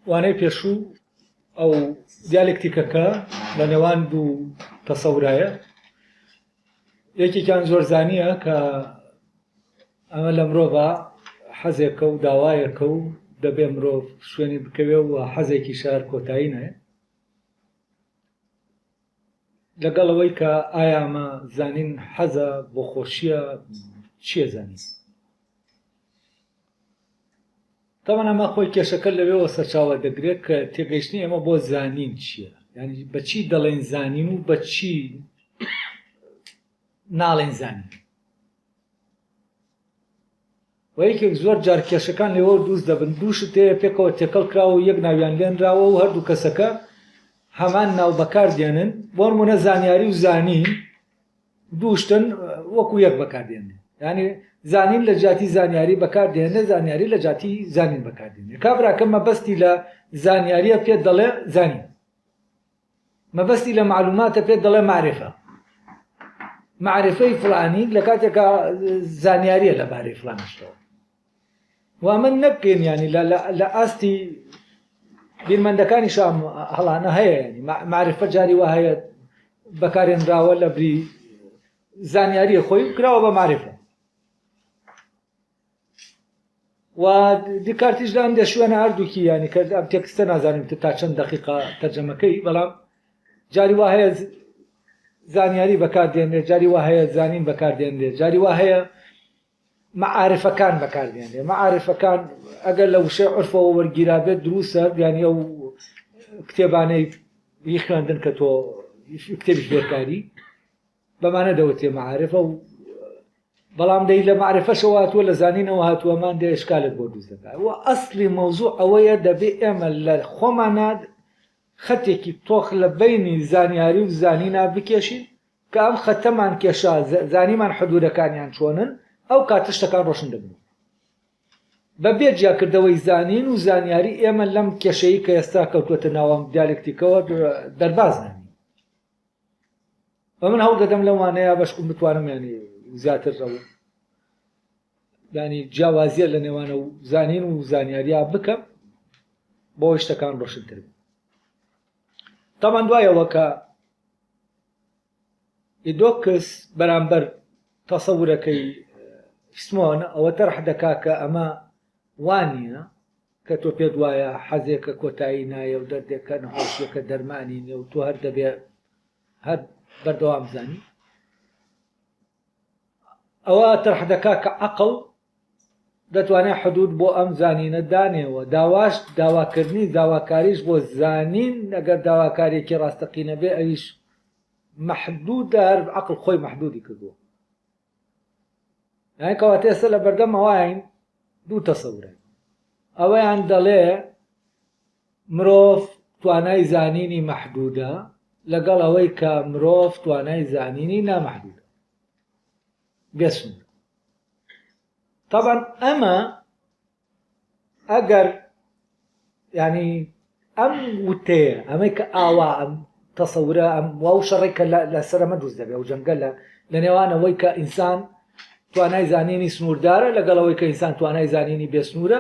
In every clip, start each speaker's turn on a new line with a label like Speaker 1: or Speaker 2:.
Speaker 1: وانەی پێشوو ئەو دیالێکتیکەکە لە نێوان دوو تەسەورایە یەکێکیان زۆرزانییە کە ئەمە لە مرۆڤ حەزێکە و داوایەکە و دەبێ مرۆڤ شوێنی بکەوێ و حەزێکی شار کۆتایی نایە لەگەڵ ئەوەی کە ئایا ئەمە زانین حەزە بۆ خۆشیە چییە زانین؟ تەبعەن ئەمە خۆی کێشەکە لەوێوە سەرچاوە دەگرێت کە تێگەیشتنی ئێمە بۆ زانین چییە یعنی بەچی دەڵێن زانین و بەچی ناڵێن زانین و یەکێک زۆر جار کێشەکان لێوە دروست دەبن دوو شت هەیە پێکەوە تێکەڵ کراوە و یەک ناویان لێنراوە و هەردوو کەسەکە هەمان ناو بەکار دێنن بۆ نمونە زانیاری و زانین دوو شتن وەکو یەک بەکار دێنن یعنی زانین لە جیاتی زانیاری بەکار دێنێ زانیاری لە جیاتی زانین بەکار دێنێ کابراکە مەبەستی لە زانیاریە پێت دەڵێ زانین مەبەستی لە معلوماتە پێت دەڵێ معرفە معرفەی فلانی لە کاتێکا زانیاریە لەبارەی فلانشتەوە و من نەکەین ینی لە ئاستی بیرمەندەکانی شام هەڵانە هەیە ینی معرفە جاری وا هەیە بەکارێنراوە لە بری زانیاری خۆی کراوە بە معرفە و دیکارتیش لە هەندێک شوێنە هەردووکی ینی کە ئەم تێکستە نازانم تا چەند دقیقا تەرجەمەکەی بەڵام جاری وا هەیە زانیاری بەکاردێنرێت جاری وا هەیە زانین بەکاردێنرێت جاری وا هەیە مەعارفەکان بەکاردێنرێت مەعارفەکان ئەگەر لە وشەی عرفەوە وەرگیرابێت دروستە یانی ئەو کتێبانەی هی خوێندن کە تۆ کتێبی فێرکاری بەمانە دەوترێ مەعارفە و بەڵام دەی لە مەعرفەشەوە هاتووە لە زانینەوە هاتووە مان دێ ئشکالت بۆ دروست دەکات و ئەسلی مەوزوع ئەوەیە دەبێ ئێمە لە خۆمانە خەتێکی تۆخ لە بەینی زانیاری و زانینا بکێشین کە ئەم خەتەمان کێشا زانیمان حدودەکانیان چۆنن ئەو کاتە شتەکان ڕۆشن دەبن. بە بێ جیاکردەوەی زانین و زانیاری ئێمە لەم کێشەی کە ئێستا کەوتووەتە ناو ئەم دیالێکتیکەوە دەرباز نابین. و من هەوڵ دەدەم لەم وانەیە بەشکم بتوانم ینی زیاتر ئەو ینی جیاوازیە لە نێوانە و زانین و زانیاریا بکەم بۆ شتەکان ڕۆشنتر بن. تامان دوایەوە کە ئیدۆکس بەرامبەر تەسەورەکەی سمۆن ئەوە تەرح دەکا کە ئەمە وانییە کە تۆ پێت وایە حەزێکە کۆتایی نایە و دەردێکە نەخۆشیەکە دەرمانی نیە و تۆ هەر دەبێ هەر بەردەوام زانی ئەوە تەرح دەکا کە عەقڵ دەتوانێت حدود بۆ ئەم زانینە دانێ و داواش داواکردنی داواکاریش بۆ زانین ئەگەر داواکاریەکی ڕاستەقینە بێ ئەویش مەحدودە هەر عەقڵ خۆی مەحدودی کردووە یانی کەواتە ئێستا لە بەردەم ئەوین دوو تەسەورە ئەوەیان دەڵێ مرۆڤ توانای زانینی مەحدودە لەگەڵ ئەوەی کە مرۆڤ توانای زانینی نامەحدودە بێسنوور تەبعەن ئەمە ئەگەر ینی ئەم وتەیە ئەمەی کە ئاوا ئەم تەسەورە ئەم واو شەڕێک کە لەسەر ئەمە دروست دەبێ و جەنگە لە لە نێوانەوەی کە ئینسان توانای زانینی سنووردارە لەگەڵ ئەوەی کە ئینسان توانای زانینی بێسنوورە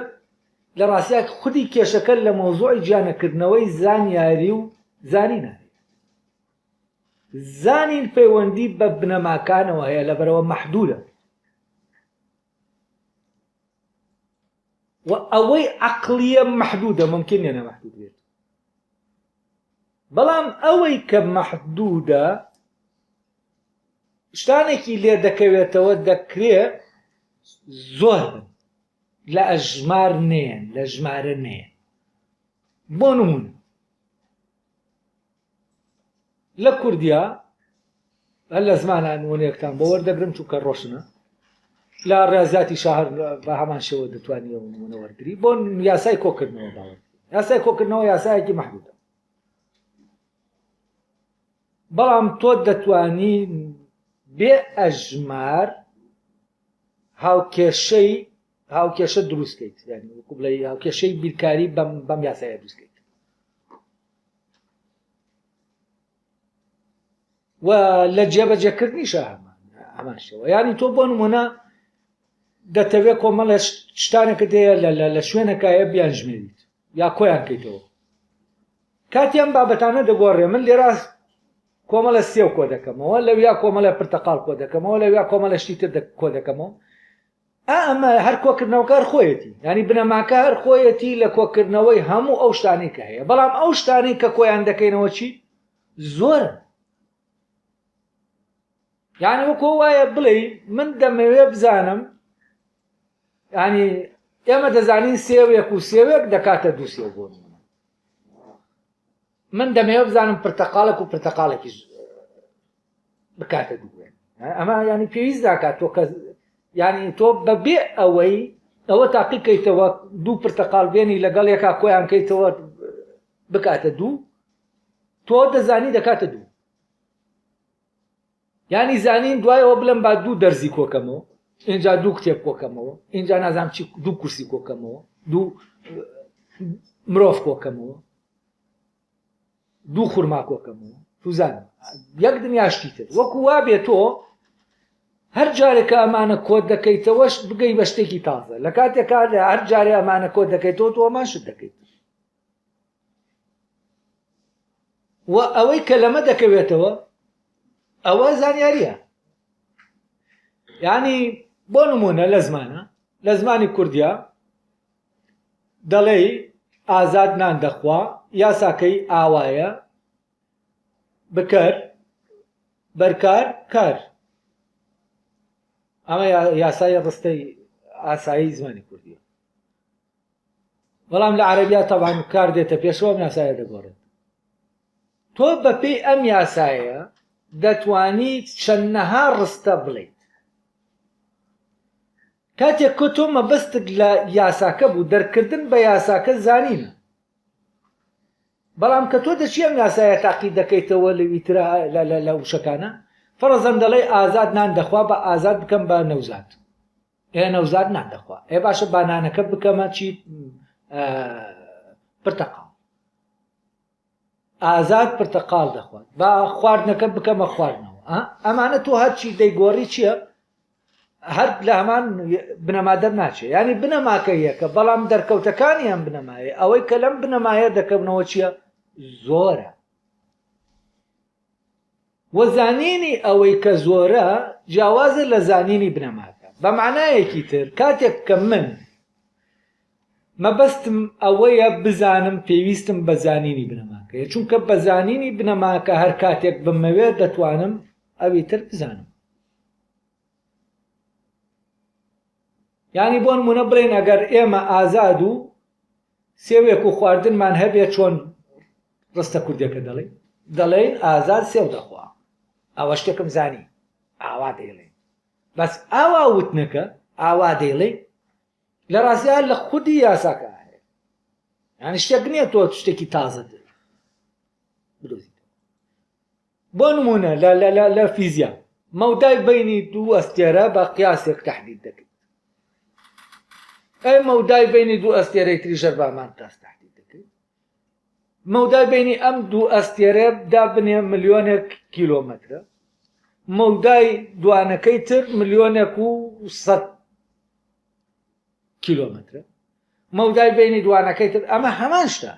Speaker 1: لە ڕاستیا خودی کێشەکە لە مەوزوعی جیانەکردنەوەی زانیاری و زانینە زانین پەیوەندی بە بنەماکانەوە هەیە لەبەرەوە مەحدودە و ئەوەی عەقڵیە مەحدودە ممکن نیە نامەحدود بێت بەڵام ئەوەی کە مەحدودە شتانێکی لێ دەکەوێتەوە دەکرێ زۆر بن لە ئەژمار نێن لە ژمارە نێن بۆ نمونە لە کوردیا هەر لە زمانە نمونەیەکتان بۆ وەردەگرم چونکە ڕۆشنە لە ڕاضیاتی شاهر بە هەمان شێوە دەتوانانی ئەو نمونە وەرگری بۆ یاسای کۆکردنەوە باوەڕ یاسای کۆکردنەوە یاسایەکی محدودە بەڵام تۆ دەتوانی بێ ئەژمار هاوکێشەی هاوکێشە دروستکەیت یعنی وەکو بڵێ هاوکێشەی بیرکاری بەم بەم یاسایە دروستکەیت و لە جێبەجێکردنیشە هەمان شێوە یانی تۆ بۆ نمونە دەتەوێت کۆمەڵێ شتانێکت هەیە لە شوێنەکایە بیان ژمێریت. یا کۆیان کەیتەوە. کاتی ئەم بابەتانە دەگۆڕێ من لێرە کۆمەڵە سێو کۆ دەکەمەوە لەویا کۆمەڵە پرتەقاڵ کۆ دەکەمەوە لەویا کۆمەڵە شتی تر کۆ دەکەمەوە. ئا ئەمە هەر کۆکردنەوەکە هەر خۆیەتی یانی بنەماکە هەر خۆیەتی لە کۆکردنەوەی هەموو ئەو شتانەی کە هەیە بەڵام ئەو شتانەی کە کۆیان دەکەینەوە چی زۆرن یعنی وەکۆ وایە بڵێ من دەمەوێ بزانم ینی ئێمە دەزانین سێوێک و سێوێک دەکاتە دوو سێو بۆ من دەمەوێ بزانم پرتەقاڵێک و پرتەقاڵێکیش بکاتە دووێن ئەمە ینی پێویست ناکات تۆ کە ینی تۆ بەبێ ئەوەی ئەوە تاقیکەیتەوە دوو پرتەقال بێنی لەگەڵ یەکا کۆیان کەیتەوە بکاتە دوو تۆ دەزانی دەکاتە دوو یانی زانین دوایەوە بڵێم با دوو دەرزی کۆکەمەوە اینجا دوو کتێب کۆکەمەوە اینجا نازانم چی دوو کورسی کۆکەمەوە دوو مرۆڤ کۆکەمەوە دوو خورما کۆکەمەوە سوزان یەک دنیا شتی تر وەکو وا بێ تۆ هەر جارێک کە ئەمانە کۆت دەکەیتەوەش بگەی بە شتێکی تازە لە کاتێکا هەر جارێ ئەمانە کۆت دەکەیتەوە تۆ ئەمان شت دەکەیت و ئەوەی کە لەمە دەکەوێتەوە ئەوە زانیاریە یعنی بۆ نمونە لە زمانە لە زمانی کوردیا دەڵێی ئازاد نان دەخوا یاساکەی ئاوایە بکەر بەرکار کار ئەمە یاسای ڕستەی ئاسایی زمانی کوردیە بەڵام لە عەرەبیا تەبان کار دێتە پێشەوە ئەم یاسایە دەگۆڕێت تۆ بەپێی ئەم یاسایە دەتوانی چەندەها ڕستە بڵێیت کاتێک کە تۆ مەبەستت لە یاساکە بوو دەرکردن بە یاساکە زانینە بەڵام کە تۆ دەچی ئەم یاسایە تاقی دەکەیتەوە لەویترا لە وشەکانە فەرەزەن دەڵێ ئازاد نان دەخوا بە ئازاد بکەم بە نەوزاد ئێ نەوزاد نان دەخوا ئێ باشە با نانەکە بکەمە چی پرتەقاڵ ئازاد پرتەقاڵ دەخوات با خواردنەکە بکەمە خواردنەوە ئەمانە تۆ هەرچی دەیگۆڕی چییە هەر لە هەمان بنەما دەرناچێ ینی بنەماکە یەکە بەڵام دەرکەوتەکانی ئەم بنەمایە ئەوەی کە لەم بنەمایە دەکەونەوە چییە زۆرە وە زانینی ئەوەی کە زۆرە جیاوازە لە زانینی بنەماکە. بە مانایەکی تر کاتێک کە من مەبەستم ئەوەیە بزانم پێویستم بە زانینی بنەماکەیە، چونکە بە زانینی بنەماکە هەر کاتێک بمەوێت دەتوانم ئەوی تر بزانم. یانی بۆ نمونە بڵێن ئەگەر ئێمە ئازاد و سێوێک و خواردنمان هەبێ چۆن ڕستە کوردێکە دەڵێن دەڵێن ئازاد سێو دەخوا ئەوە شتێکم زانی ئاوا دەیڵێن بەس ئاوا وتنەکە ئاوا دەیڵێ لە ڕاستیا لە خودی یاساکە هەیە یعنی شتێک نییە تۆ شتێکی تازە بدۆزیتەوە بۆ نموونە لە لە لە لە فیزیا مەودای بەینی دوو ئەستێرە بە قیاسێک تەحدید دەکرێت ئەی مەودای بەینی دوو ئەستێرەی تریش هەر بە هەمان قیاس تەحدید دەکرێت مەودای بەینی ئەم دوو ئەستێرە دابنێ ملیۆنێک کیلۆمەترە مەودای دوانەکەی تر ملیۆنێک و سەد کیلۆمەترە مەودای بەینی دوانەکەی تر ئەمە هەمان شتە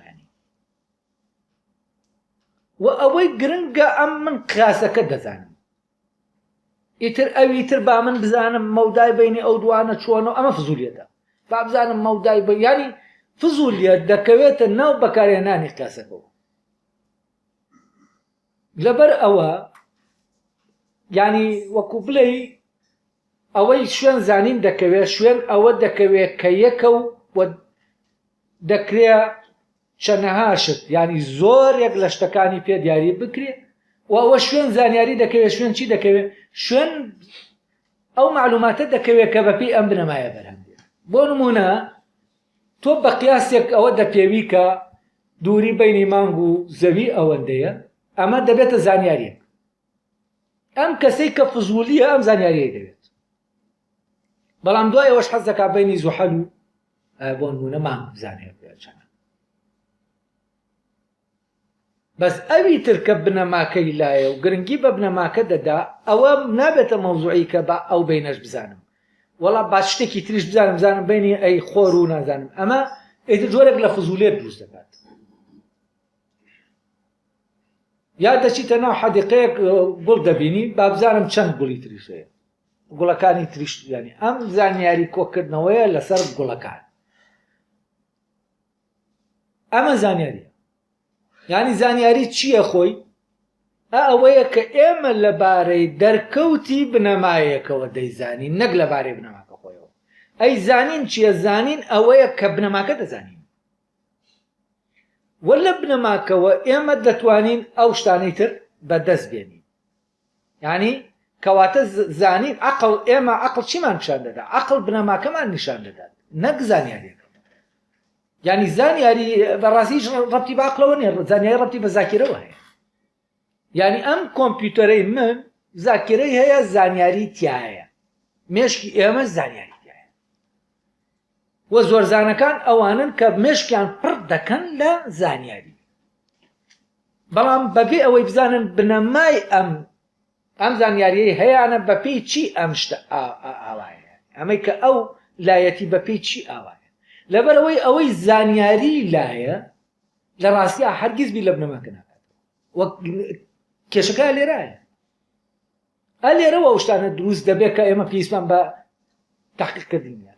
Speaker 1: و ئەوەی گرنگە ئەم من قیاسەکە دەزانم ئیتر ئەوی تر با من بزانم مەودای بینی ئەو دوانە چۆنە ئەمە فزولیەتە با بزانم مەودای بە ینی فزولیەت دەکەوێتە ناو بەکارهێنانی قیاسەکەەوە لەبەر ئەوە ینی وەکو بڵێ ئەوەی شوێن زانین دەکەوێت شوێن ئەوە دەکەوێت کە یەکە و دەکرێ چەنەها شت یانی زۆرێک لە شتەکانی پێ دیاری بکرێ و ئەوە شوێن زانیاری دەکەوێت شوێن چی دەکەوێت شوێن ئەو معلوماتە دەکەوێت کە بەپێی ئەم بنەمایە بەرهەم دێت بۆ نمونە تۆ بە قیاسێک ئەوە دەپێوی کە دووری بینی مانگ و زەوی ئەوەندەیە ئەمە دەبێتە زانیاریەک ئەم کەسەی کە فزولیە ئەم زانیاریەی دەوێت بەڵام دوای ئەوەش حەز دەکات بینی زوحەل و بۆ نمونە مانگ بزانێت چەنە بەس ئەوی تر کە بنەماکەی لایە و گرنگی بە بنەماکە دەدا ئەوە نابێتە مەوزوعی کە بە ئەو بینەش بزانم وەڵا با شتێکی تریش بزانم بزانم بینی ئەی خۆر و نازانم ئەمە ئیتر جۆرێک لە فزولێت دروست دەکات. یا دەچیتە ناو حەدیقەیەک گوڵ دەبینی بابزانم چەند گوڵی تریش هەیە گوڵەکانی تریش ینی ئەم زانیاری کۆکردنەوەیە لەسەر گوڵەکان ئەمە زانیاریە یعنی زانیاری چییە خۆی ئەوەیە کە ئێمە لەبارەی دەرکەوتی بنەمایەکەوە دەیزانین نەک لەبارەی بنەماکە خۆیەوە ئەی زانین چییە زانین ئەوەیە کە بنەماکە دەزانین وە لە بنەماکەوە ئێمە دەتوانین ئەو شتانەی تر بەدەست بێنین یعنی کەواتە زانین عقل ئێمە عقل چیمان پیشان دەدا عقل بنەماکەمان نیشان دەدات نەک زانیاریەکە یعنی زانیاری بەڕاستیش ڕەتی بە عقلەوە نیە زانیاری ڕەتی بە زاکیرەوە هەیە یعنی ئەم کۆمپیوتەرەی من زاکیرەی هەیە زانیاری تایە مێشکی ئێمە زانیاری تایە وە زۆرزانەکان ئەوانن کە مێشکیان پڕ دەکەن لە زانیاری بەڵام بەبێ ئەوەی بزانن بنەمای ئەم ئەم زانیاریەی هەیانە بەپێی چی ئەم شتە ئاوایە ئەمەی کە ئەو لایەتی بەپێی چی ئاوایە لەبەرەوەی ئەوەی زانیاری لایە لە ڕاستیا هەرگیز بیر لە بنەماکە ناکاتەوە وەک کێشەکە لێرایە ئە لێرەوە ئەو شتانە دروست دەبێت کە ئێمە پێویستمان بە تحقیقکردن نیە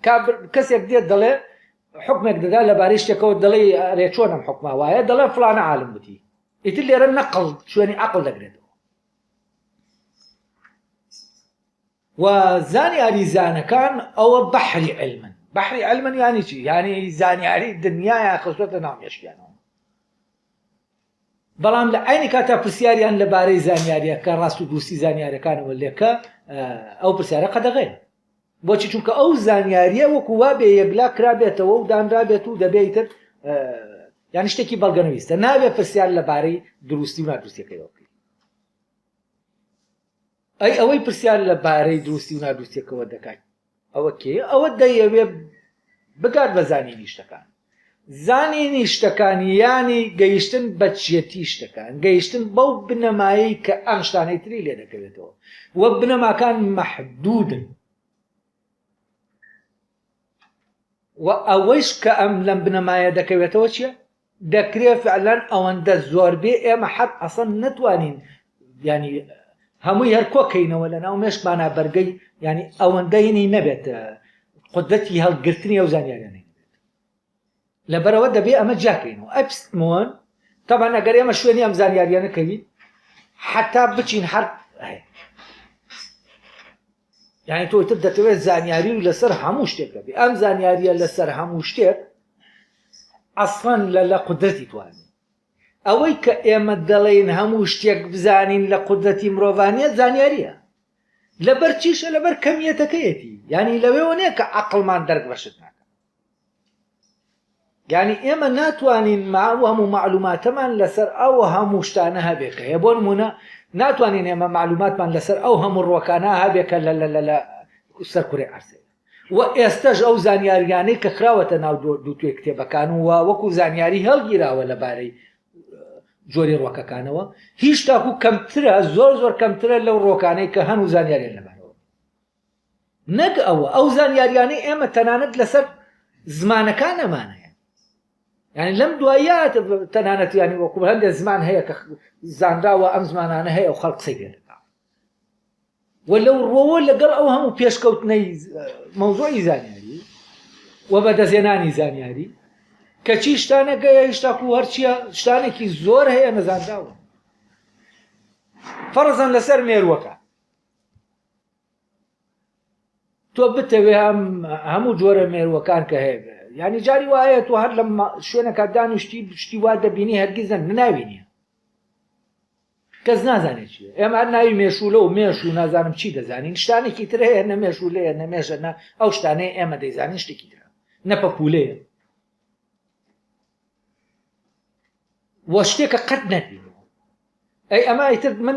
Speaker 1: کەسێک دێت دەڵێ حکمێک دەدا لەبارەی شتێکەوە دەڵێ ئەرێ چۆن ئەم حکمە وایە دەڵێ فلانە عالم وتی ئیتر لێرە نەقڵ شوێنی عقل دەگرێتەوە و زانیاری زانەکان ئەوە بەحری علمن بەحری علمن یانی چی یانی زانیاری دنیایان خستۆتە ناو مێشکیانەوە بەڵام لە عەینی کاتا پرسیاریان لە بارەی زانیاریەکە ڕاست و دروستی زانیارەکانەوە لێکە ئەو پرسیارە قەدەغەیە بۆچی چونکە ئەو زانیاریە وەکو وا بێ یەکلا کرابێتەوە و دانرابێت و دەبێ ئیتر یانی شتێکی بەڵگەنەویستە نابێ پرسیار لەبارەی دروستی و نادروستیەکەیەوە بکەیت ئەی ئەوەی پرسیار لە بارەی دروستی و نادروستیەکەوە دەکات ئەوە کێیە؟ ئەوە دەیەوێ بگات بە زانینی شتەکان. زانینی شتەکان یانی گەیشتن بە چیەتی شتەکان، گەیشتن بەو بنەمایەی کە ئەم شتانەی تری لێ دەکەوێتەوە و بنەماکان مەحدودن. و ئەوەیش کە ئەم لەم بنەمایە دەکەوێتەوە چییە؟ دەکرێ فعلەن ئەوەندە زۆر بێ ئێمە حەد ئەسڵەن نەتوانین یانی هەمووی هەر کۆکەینەوە لە ناو مێشکمانا بەرگەی یانی ئەوەندە هینی نەبێت قودرەتی هەڵگرتنی ئەو زانیاریانەی نەبێت لەبەرەوە دەبێ ئەمە جیاکەینەوە ئەپستمۆن تەبان ئەگەر ئێمە شوێنی ئەم زانیاریانە کەوین حتا بچین هەر هەیە یعنی تۆ تر دەتەوێت زانیاری و لەسەر هەموو شتێک دەبێ ئەم زانیاریە لەسەر هەموو شتێک ئەسڵەن لە لە قودرەتی توانی ئەوەی کە ئێمە دەڵێین هەموو شتێک بزانین لە قودرەتی مرۆڤانیە زانیاریە لەبەر چیشە لەبەر کەمیەتەکەیەتی یعنی لەوێوە نییە کە عەقڵمان دەرک بە شت ناکات یعنی ئێمە ناتوانین ما ئەو هەموو معلوماتەمان لەسەر ئەو هەموو شتانە هەبێ کە هەیە بۆ نمونە ناتوانین ئێمە معلوماتمان لەسەر ئەو هەموو ڕوەکانە هەبێ کە لە لە لە لە سەر کورەی عەرزەیە و ئێستەش ئەو زانیاریانەی کە خراوەتە ناو دووتوێ کتێبەکان و وەکو زانیاری هەڵگیراوە لەبارەی جۆری ڕۆکەکانەوە هیچ تاکو کەمترە زۆر زۆر کەمترە لەو ڕۆکانەی کە هەن و زانیاریان لەبارەوە نەک ئەوە ئەو زانیاریانەی ئێمە تەنانەت لەسەر زمانەکان ئەمانەیە یعنی لەم دوایە تەنانەت ینی وەکو هەندێک زمان هەیە کە زانراوە ئەم زمانانە هەیە و خەڵک قسەی پێ دەکات و لەو ڕوەوە لەگەڵ ئەو هەموو پێشکەوتنەی مەوزوعی زانیاری و بەدەستهێنانی زانیاری کەچی شتانەکە هێشتاکو هەرچیە شتانێکی زۆر هەیە نەزانراوە فەرزەن لەسەر مێروەکە تۆ بتەوێ هەم هەموو جۆرە مێروەکان کە هەیە ینی جاری وایە تۆ هەر لە شوێنەکە دانیشتی شتی وا دەبینی هەرگیزە ناوی نییە کەس نازانێت چیە ئێمە هەر ناوی مێشولە و مێش و نازانم چی دەزانین شتانێکی تر هەیە نە مێشولەیە نە مێشە نە ئەو شتانەیە ئێمە دەیزانین شتێکی ترە نە پەپولەیە وە شتێکە قەت نەبینەوە ئەی ئەمە ئیتر من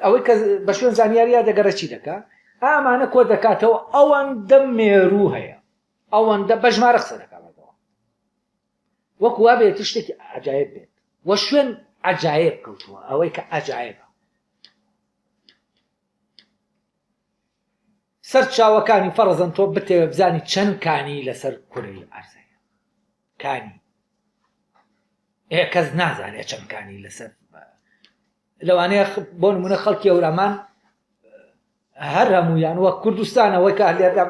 Speaker 1: ئەوەی کە بە شوێن زانیاریا دەگەڕێ چی دەکا ئامانە کۆ دەکاتەوە ئەوەندە مێروو هەیە ئەوەندە بەژمارە قسە دەکاتەوە وەکو وا بێت شتێکی عجایب بێت وە شوێن عجایب کەوتووە ئەوەی کە عجایبە سەر چاوەکانی فەڕزن تۆ بتەوێ بزانی چەند کانی لەسەر کورەی ئەرزەیە. کانی ئێ کەس نازانێت چەند کانی لەسەر لەوانەیە بۆ نمونە خەڵکی هەورامان هەر هەمویان وەک کوردستانەوەی کە لێرە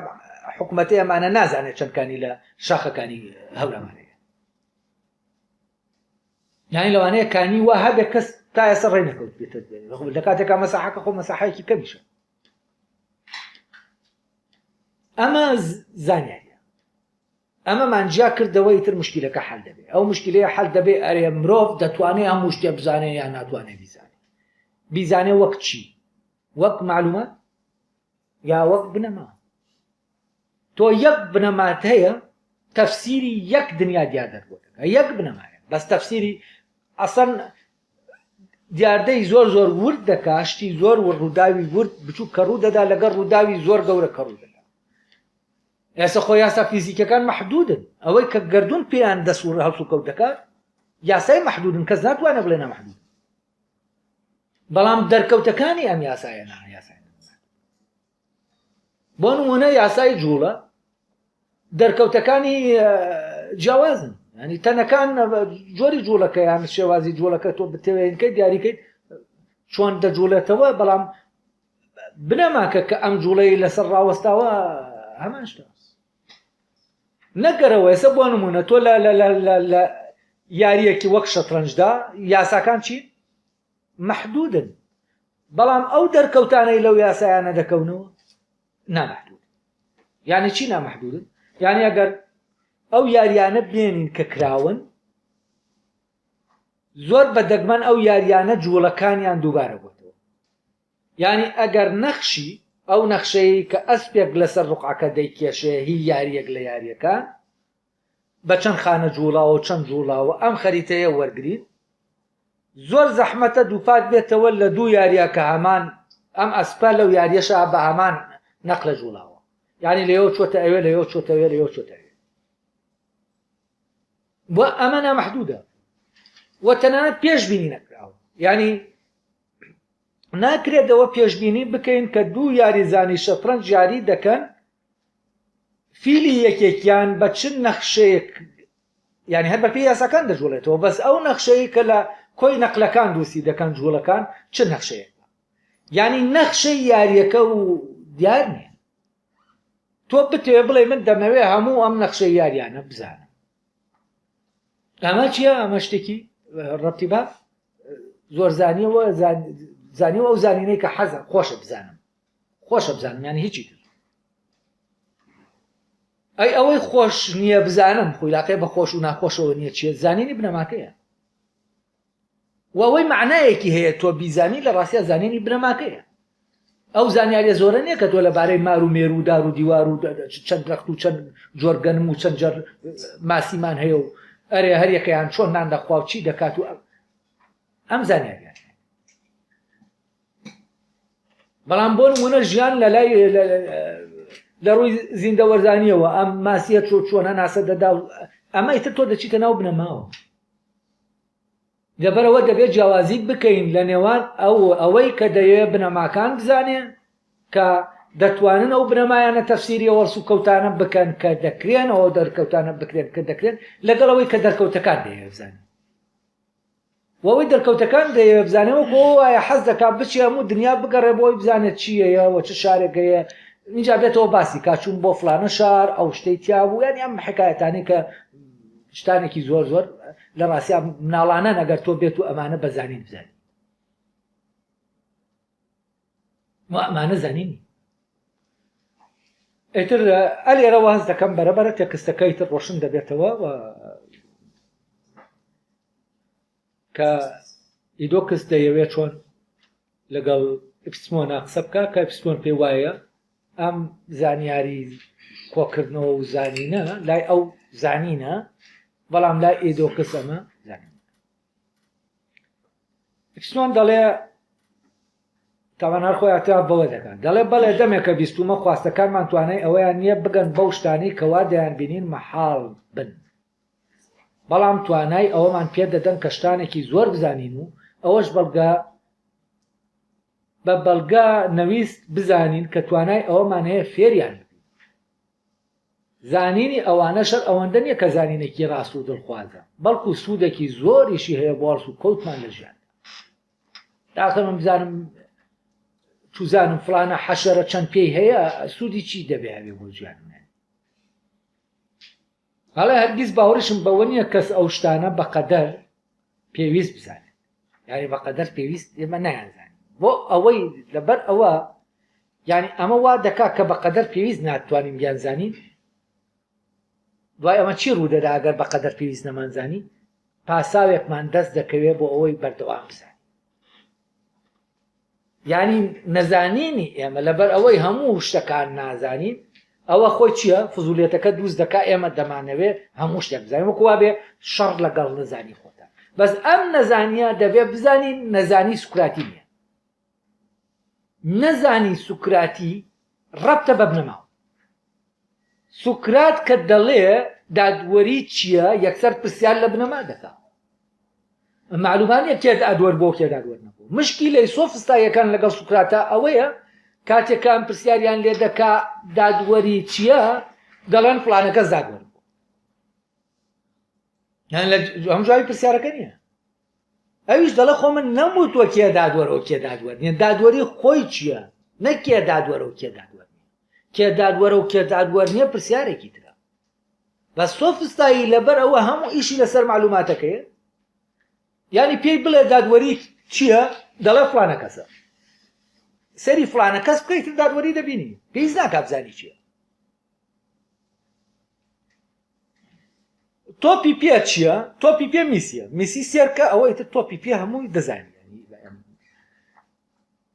Speaker 1: حکوومەتی ئەمانە نازانێت چەند کانی لە شاخەکانی هەورامان هەیە یانی لەوانەیە کانی وا هەبێ کەس تا ئێستا ڕێ نەکەوت بێتە لە کاتێکا مەساحەکە خۆ مەساحەیەکی کەمیشە ئەمە زانیاریە ئەمەمان جیا کردەوە ئیتر مشکلەکە حل دەبێ ئەو مشکلەیە حل دەبێ ئەرێ مرۆڤ دەتوانێ هەموو شتێ بزانێ یان ناتوانێ بیزانێ بیزانێ وەک چی وەک معلومات یا وەک بنەما تۆ یەک بنەمات هەیە تەفسیری یەک دنیا دیاردەت بۆ دەکا یەک بنەمایە بەس تەفسیری ئەسەن دیاردەی زۆر زۆر ورد دەکا شتی زۆر و ڕووداوی ورد بچوو کە ڕوو دەدا لەگەڵ ڕووداوی زۆر گەورە کە ڕوو دەدا ئێستا خۆ یاسا فیزیکەکان محدودن ئەوەی کە گردون پێیان دەسوڕ هەڵسوکەوت دەکات یاسای محدودن کەس ناتوانێت بڵێ نامحدود بەڵام دەرکەوتەکانی ئەم یاسایە نا یاسای بۆ نمونە یاسای جوڵە دەرکەوتەکانی جیاوازن ینی تەنەکان جۆری جوڵەکەیان شێوازی جوڵەکە تۆ بتەوێنکەی دیاریکەیت چۆن دەجوڵێتەوە بەڵام بنەماکە کە ئەم جوڵەی لەسەر ڕاوەستاوە هەمان شتە نەگەرەوە ئێستا بۆ نمونە تۆ لە لە یاریەکی وەک شەترەنجدا یاساکان چین مەحدودن بەڵام ئەو دەرکەوتانەی لەو یاسایانە دەکەونەوە نامەحدود یعنی چی نامەحدودن یعنی ئەگەر ئەو یاریانە بێنین کە کراون زۆر بە دەگمەن ئەو یاریانە جوڵەکانیان دووبارە بۆتەوە یعنی ئەگەر نەخشی ئەو نەخشەیە کە ئەسپێک لەسەر ڕقعەکە دەیکێشێ هی یاریەک لە یاریەکان بە چەند خانە جوڵاوە و چەند جوڵاوە ئەم خەریتەیە وەرگین زۆر زەحمەتە دووپات بێتەوە لە دوو یاریە کە هەمان ئەم ئەسپە لەو یاریەشا بە هەمان نەقلە جوڵاوە یعنی لەوێ چۆتە ئەوێ لەوێ چۆتە ئەوێ لەوێ چۆتە ئەوێ و ئەمە نامەحدودە و تەنانەت پێشبینی نەکراوە یعنی ناکرێتەوە پێشبینی بکەین کە دوو یاریزانی شەترەنج یاری دەکەن فیلی یەکێکیان بە چ نەخشەیەک یعنی هەر بەپێی یاساکان دەجوڵێتەوە بەس ئەو نەخشەیە کە لە کۆی نەقلەکان دووسی دەکەن جوڵەکان چ نەخشەیەک یعنی نەخشەی یاریەکە و دیار نییە تۆ بتەوێ بڵێ من دەمەوێ هەموو ئەم نەخشەی یاریانە بزانم ئەمە چییە ئەمە شتێکی ڕەتی بە زۆرزانیەوە زانیەوە ئەو زانینەی کە حەزە خۆشە بزانم خۆشە بزانم یانی هیچی تر ئەی ئەوەی خۆش نییە بزانم خۆیلاقەی بە خۆش و ناخۆشەوە نییە چیە زانینی بنەماکەیە و ئەوەی معنایەکی هەیە تۆ بیزانی لە ڕاستیا زانینی بنەماکەیە ئەو زانیاریە زۆرە نییە کە تۆ لەبارەی مار و مێر و دار و دیوار و چەند درەخت و چەند جۆر گەنم و چەند جەر ماسیمان هەیە و ئەرێ هەریەکەیان چۆن نان دەخوا و چی دەکات و ئەم زانیاریان بەڵام بۆ نمونە ژیان لە لای لە ڕووی زیندەوەرزانیەوە ئەم ماسیە چۆ چۆن هەناسە دەدا و ئەمە ئیتر تۆ دەچیتە ناو بنەماوە لەبەرەوە دەبێت جیاوازی بکەین لە نێوان ئەو ئەوەی کە دەیەوێت بنەماکان بزانێ کە دەتوانن ئەو بنەمایانە تەفسیری ئەو هەڵسوکەوتانە بکەن کە دەکرێن ئەو دەرکەوتانە بکرێن کە دەکرێن لەگەڵ ئەوەی کە دەرکەوتەکان دەیەوێت بزانێت وە ئەوەی دەرکەوتەکان دەیەوێت بزانێ وەکو ئەوە وایە حەز دەکات بچێ هەموو دنیا بگەڕێ بۆ ئەوەی بزانێت چی هەیە و چ شارێک هەیە اینجا بێتەوە باسی کا چوون بۆ فلانە شار ئەو شتەی تیا بوو یانی ئەم حکایەتانەی کە شتانێکی زۆر زۆر لە ڕاستیا مناڵانەن ئەگەر تۆ بێت و ئەمانە بە زانین بزانی و ئەمانە زانینی ئیتر ئەلێرە واز دەکەم بەرەبەرە تێکستەکە ئیتر ڕۆشن دەبێتەوە و کە ئیدۆکس دەیەوێت چۆن لەگەڵ ئەپستمۆنا قسە بکە کە ئەپستمۆن پێی وایە ئەم زانیاری کۆکردنەوە و زانینە لای ئەو زانینە بەڵام لای ئیدۆکس ئەمە زانین ئەپستمۆن دەڵێ تاوان هەر خۆی اعتراف بەوە دەکات دەڵێ بەڵێ دەمێکە بیستومە خواستەکانمان توانای ئەوەیان نییە بگەن بەو شتانەی کەوا دەیانبینین مەحاڵ بن بەڵام توانای ئەوەمان پێ دەدەن کە شتانێکی زۆر بزانین و ئەوەش بەڵگە بە بەڵگە نەویست بزانین کە توانای ئەوەمان هەیە فێریان ببین. زانینی ئەوانەش هەر ئەوەندە نییە کە زانینێکی ڕاست و دڵخوازە، بەڵکو سوودێکی زۆریشی هەیە بۆ هەڵسوکەوتمان لە ژیاندا. داخە من بزانم چوزانم فڵانە حەشەرە چەند پێی هەیە سوودی چی دەبێ هەبێ بۆ ژیانم؟ ئەڵێ هەرگیز باوەڕیشم بەوە نییە کەس ئەو شتانە بەقەدەر پێویست بزانێت یعنی بەقەدەر پێویست ئێمە نایانزانین بۆ ئەوەی لەبەر ئەوە یعنی ئەمە وا دەکا کە بەقەدەر پێویست ناتوانین بیانزانین دوای ئەمە چی ڕوودەدا ئەگەر بەقەدەر پێویست نەمانزانی پاساوێکمان دەست دەکەوێت بۆ ئەوەی بەردەوام بزانین یانی نەزانینی ئێمە لەبەر ئەوەی هەموو شتەکان نازانین ئەوە خۆی چییە فزولیەتەکە دروست دەکا ئێمە دەمانەوێ هەموو شتێک بزانین وەکو وابێ شەڕ لەگەڵ نەزانی خۆتە بەس ئەم نەزانیە دەبێ بزانین نەزانی سوکراتی نییە نەزانی سوکراتی ڕەبتە بە بنەماوە سوکرات کە دەڵێ دادوەری چییە یەکسەر پرسیار لە بنەما دەکا معلومان نیە کێ دادوەر بۆ کێ دادوەر نەبوو مشکیلەی سۆفستاییەکان لەگەڵ سوکراتا ئەوەیە کاتێکان پرسیاریان لێ دەکا دادوەری چییە دەڵێن فلانە کەس دادوەر بوو هەم جوابی پرسیارەکە نییە ئەویش دەڵێ خۆ من نەموتوە کێ دادوەرە و کێ دادوەر نییە دادوەری خۆی چییە نە کێ دادوەرە و کێ دادوەر نییە کێ دادوەرە و کێ دادوەر نییە پرسیارێکی ترە بەس سۆفستایی لەبەر ئەوە هەموو ئیشی لەسەر معلوماتەکەیە یعنی پێی بڵێ دادوەری چییە دەڵێ فلانە کەسە سەری فلانە کەس بکەیت دادوەری دەبینی پێویست ناکا بزانی چییە تۆپی پێ چییە؟ تۆپی پێ میسیە میسی سێرکە ئەوە ئیتر تۆپی پێ هەمووی دەزانانی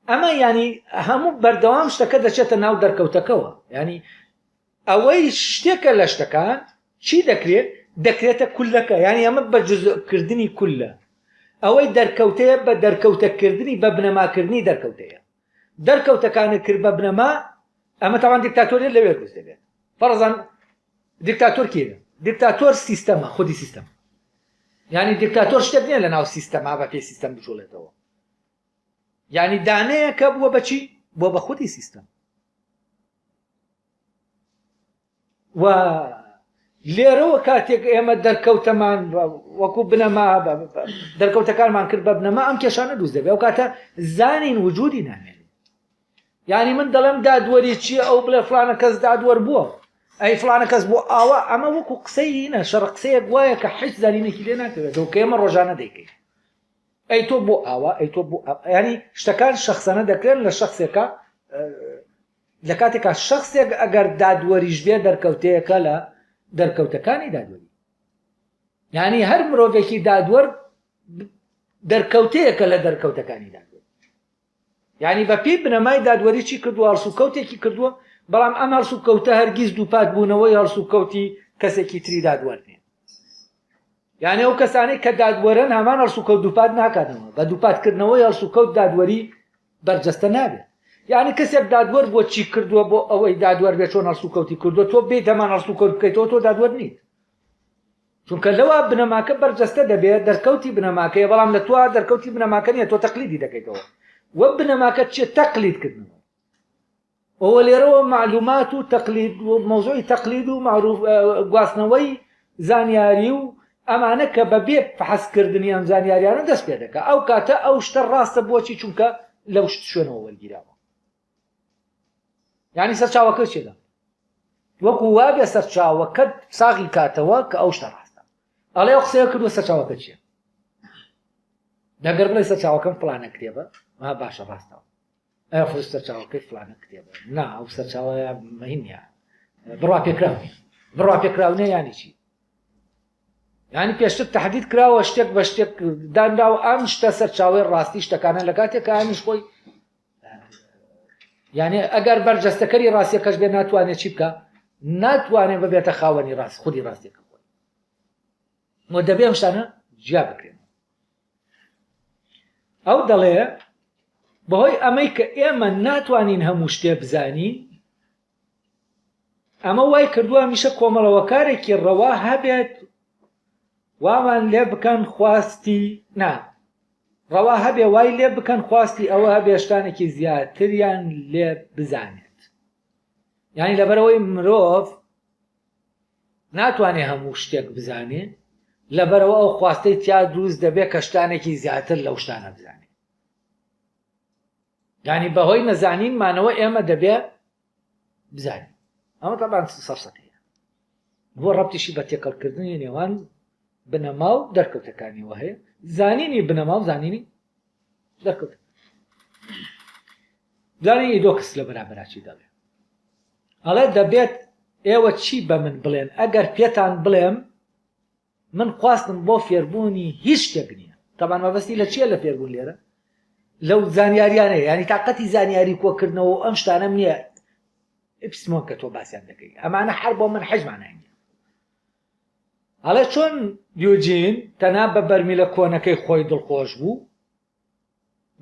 Speaker 1: ئەمە ینی هەموو بەردەوام شتەکە دەچێتە ناو دەرکەوتەکەوە ینی ئەوەی شتێکە لە شتەکان چی دەکرێت دەکرێتە کولەکە ینی ئەمە بە جزکردنی کولە ئەوەی دەرکەوتەیە بە دەرکەوتەکردنی بە بنەماکردنی دەرکەوتەیە دەرکەوتەکانت کرد بە بنەما ئەمە تاوان دیکتاتۆریت لەوێ دروست دەبێت فەرزان دیکتاتۆر کێیە دیکتاتۆر سیستەمە خودی سیستەم یعنی دیکتاتۆر شتێک نییە لە ناو سیستەما بە پێی سیستەم بجوڵێتەوە یعنی دانەیەکە بووە بەچی بووە بە خودی سیستەم و لێرەوە کاتێک ئێمە دەرکەوتەمان وەکو بنەما دەرکەوتەکانمان کرد بە بنەما ئەم کێشانە دروست دەبێت ئەو کاتە زانین وجودی نامێنێت یعنی من دەڵێم دادوەری چییە ئەو بڵێ فلانە کەس دادوەر بووە ئەی فلانە کەس بۆ ئاوا ئەمە وەکو قسەی نە شەڕ قسەیەک وایە کە حیچ زانینێکی لێ ناکەوێتەوە کە ئێمە ڕۆژانە دەیکەین ئەی تۆ بۆ ئاوا ئەی تۆ بۆ ینی شتەکان شخصانە دەکرێن لە شخصێکە لە کاتێکا شەخسێک ئەگەر دادوەریش بێ دەرکەوتەیەکە لە دەرکەوتەکانی دادوەری یعنی هەر مرۆڤێکی دادوەر دەرکەوتەیەکە لە دەرکەوتەکانی دادوەری یعنی بە پێی بنەمای دادوەری چی کردووە هەڵسوکەوتێکی کردووە بەڵام ئەم هەڵسوکەوتە هەرگیز دووپات بوونەوەی هەڵسوکەوتی کەسێکی تری دادوەر نیە یعنی ئەو کەسانەی کە دادوەرن هەمان هەڵسوکەوت دووپات ناکاتەوە بە دووپاتکردنەوەی هەڵسوکەوت دادوەری بەرجەستە نابێت یعنی کەسێک دادوەر بۆ چی کردووە بۆ ئەوەی دادوەر بێت چۆن هەڵسوکەوتی کردووە تۆ بێیت هەمان هەڵسوکەوت بکەیتەوە تۆ دادوەر نیت چونکە لەوە بنەماکە بەرجەستە دەبێت دەرکەوتی بنەماکەیە بەڵام لە تۆ دەرکەوتی بنەماکە نیە تۆ تەقلیدی دەکەیتەوە وە بنەماکە چیە تەقلید کردنەوە ئەوە لێرەوە مەعلومات و تەقلید و مەوزوعی تەقلید و مەعروف گواستنەوەی زانیاری و ئەمانە کە بە بێ فحسکردنی ئەم زانیاریانە دەست پێ دەکا ئەو کاتە ئەو شتە ڕاستە بۆچی چونکە لەو شت شوێنەوە وەرگیراوە یعنی سەرچاوەکە چێدا وەکو وابێ سەرچاوەکە ساغی کاتەوە کە ئەو شتە ڕاستە ئەڵێ ئەو قسەیە کردووە سەرچاوەکە چییە دەگەر بڵێ سەرچاوەکەم فلانە کتێبە ما باشە ڕاستەوە ئەی خۆ سەرچاوەکەی فلانە کتێبە نا ئەو سەرچاوەیە مهم نیە بڕوا پێکراو نیە بڕوا پێکراو نیە یانی چی یانی پێشتر تهدید کراوە شتێک بە شتێک دانراوە ئەم شتە سەرچاوەی ڕاستی شتەکانە لە کاتێک کە ئەمیش خۆی یعنی ئەگەر بەرجەستەکەری ڕاستیەکەش بێ ناتوانێت چی بکە ناتوانێت ببێتە خاوەنی ڕاست خودی ڕاستیەکە خۆی و دەبێ ئەم شتانە جیا بکرێن ئەو دەڵێ بەهۆی ئەمەی کە ئێمە ناتوانین هەموو شتێ بزانین ئەمە وای کردووە هەمیشە کۆمەڵەوەکارێکی ڕەوا هەبێت وامان لێ بکەن خواستی نا ڕەوا هەبێ وای لێ بکەن خواستی ئەوە هەبێ شتانێکی زیاتریان لێ بزانێت یعنی لەبەرەوەی مرۆڤ. ناتوانێ هەموو شتێک بزانێ، لەبەرئەوە ئەو خواستەی تیا دروست دەبێ کە شتانێکی زیاتر لەو شتانە بزانێ. یانی بەهۆی نەزانینمانەوە ئێمە دەبێ بزانین. ئەمە تەبان سەفسەتەیە. بۆ ڕەبتیشی بە تێکەڵکردنی نێوان بنەما و دەرکەوتەکانیەوە هەیە. زانینی بنەما و زانینی دەرکەوتە. زانین ئیدۆکس لە بەرامبەرا چی دەڵێ؟ ئەڵێ دەبێت ئێوە چی بە من بڵێن ئەگەر پێتان بڵێم من خواستم بۆ فێربوونی هیچ شتێک نییە تەبان مەبەستی لە چییە لە فێربوون لێرە لەو زانیاریانە ینی تااقەتی زانیاری کۆکردنەوە و ئەم شتانم نییە ئپسمۆن کە تۆ باسییان دەکەی ئەمانە هەر بۆ من حەجمانای نیە ئەڵێ چۆن یوجین تەنها بە بەرمیلە کۆنەکەی خۆی دڵخۆش بوو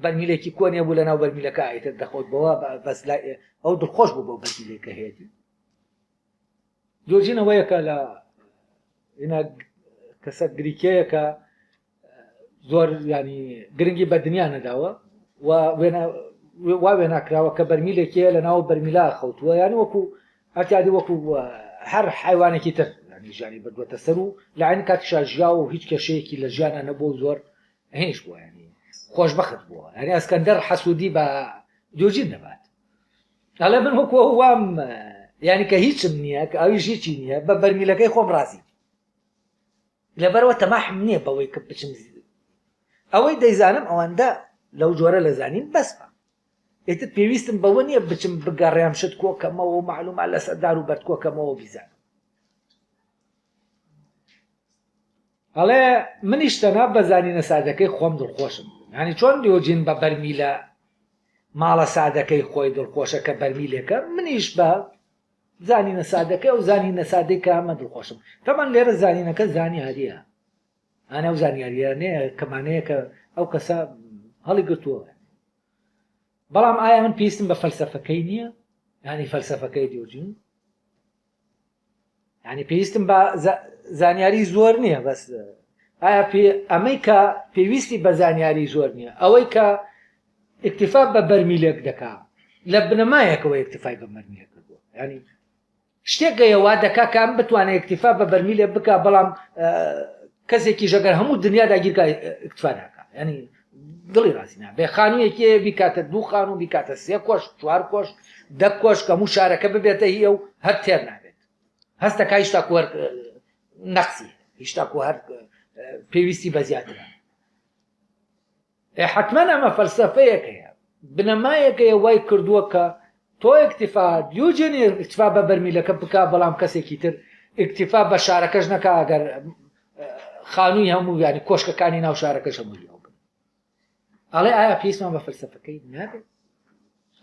Speaker 1: بەرمیلێکی کۆنێ بوو لەناو بەرمیلەکە ئیتر دەخۆت بەوە بەس لای ئەو دڵخۆش بوو بەو بەرمیلێکە هەیەتی دۆزینەوەیەکە لە ئینا کەسە گریکەیەکە زۆر ینی گرنگی بە دنیا نەداوە و وێنە وا وێنا کراوە کە بەرمیلێکیە لە ناو بەرمیلا خەوتووە یانی وەکو ئەتیادی وەکو هەر حیوانێکی تر ینی ژیانی بردووەتە سەر و لە عین کاتیشا ژیاوە و هیچ کێشەیەکی لە ژیانە نەبوو زۆر هینیش بووە ینی خۆشبەخت بووە ینی ئەسکەندەر حەسوودی بە دیۆجین دەبات ئەڵێ من وەکو ئەو وام ینی کە هیچم نییە کە ئەویش هیچی نییە بە بەرمیلەکەی خۆم ڕازی لەبەرەوە تەماحم نییە بەوەی کە بچم ئەوەی دەیزانم ئەوەندە لەو جۆرە لە زانین بەسمە ئیتر پێویستم بەوە نییە بچم بگەڕێم شت کۆکەمەوە و معلومات لەسەر دار و بەرد کۆکەمەوە بیزانم ئەڵێ منیش تەنها بە زانینە سادەکەی خۆم دڵخۆشم. یانی چۆن دیۆجین بە بەرمیلە ماڵە سادەکەی خۆی دڵخۆشە کە بەرمیلێکە، منیش بە زانینە سادەکەی ئەو زانینە سادەی کە هەمە دڵخۆشم. تەبعەن لێرە زانینەکە زانیارییە. یانی ئەو زانیارییانەیە کەمانەیە کە ئەو کەسە هەڵیگرتووە. بەڵام ئایا من پێویستم بە فەلسەفەکەی نییە؟ یانی فەلسەفەکەی دیۆجین؟ ینی پێویستم بە زانیاری زۆر نییە بەس ئایا پێ ئەمەی کە پێویستی بە زانیاری زۆر نییە ئەوەی کە اکتفا بە بەرمیلێک دەکا لە بنەمایەکەوە اکتفای بە بەرمیلێک کردووە ینی شتێک گەیە وا دەکا کە ئەم بتوانێت اکتفا بە بەرمیلێک بکا بەڵام کەسێکی ژەگەر هەموو دنیا داگیرکە اکتفا ناکا ینی دڵی ڕازی نابێ خانوویەکی هەیە بیکاتە دوو خانوو بیکاتە سێ کۆشک چوار کۆشک دە کۆشک هەموو شارەکە ببێتە هی ئەو هەر تێر نابێت هەستەکە هیشتا کو هەر نەقسی هیشتا کو هەر پێویستی بە زیاترە حتمما ئەمە فەلسفەیەک هەیە بنەمایەک هەیە وای کردووە کە تۆ اکتفا دیوجێنی اکتفا بە بەرمیلەکە بکا بەڵام کەسێکی تر اکتفا بە شارەکەش نەکا ئەگەر خانووی هەموو یانی کۆشکەکانی ناو شارەکەش هەمووی ئەو بن ئەڵێ ئایا پێویستمان بە فەلسەفەکەی نابێت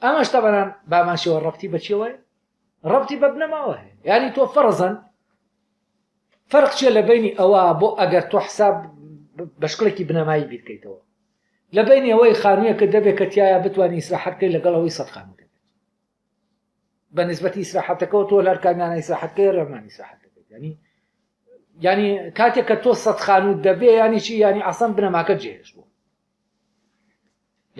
Speaker 1: ئەمەش تەبەران بامان شێوە ڕەبتی بە چیەوە ڕەبتی بە بنەماوە هەیە یعنی تۆ فەرزەن فەرق چیە لە بینی ئەوە بۆ ئەگەر تۆ حساب بە شکڵێکی بنەمایی بیرکەیتەوە لە بینی ئەوەی خانوویەکە دەبێت کە تایە بتوانانی ئیسراحەت بکەیت لەگەڵ ئەوەی سەد خانوو دەبێت بە نسبەتی ئیسراحەتەکەەوە تۆ لەر کامیانە ئیسراحەتکەی ڕێمان ئیسراحەت دەکەیت ینی ینی کاتێک کە تۆ سەد خانوو دەبێ ینی چی ینی ئاسان بنەماکە جێهێش بوو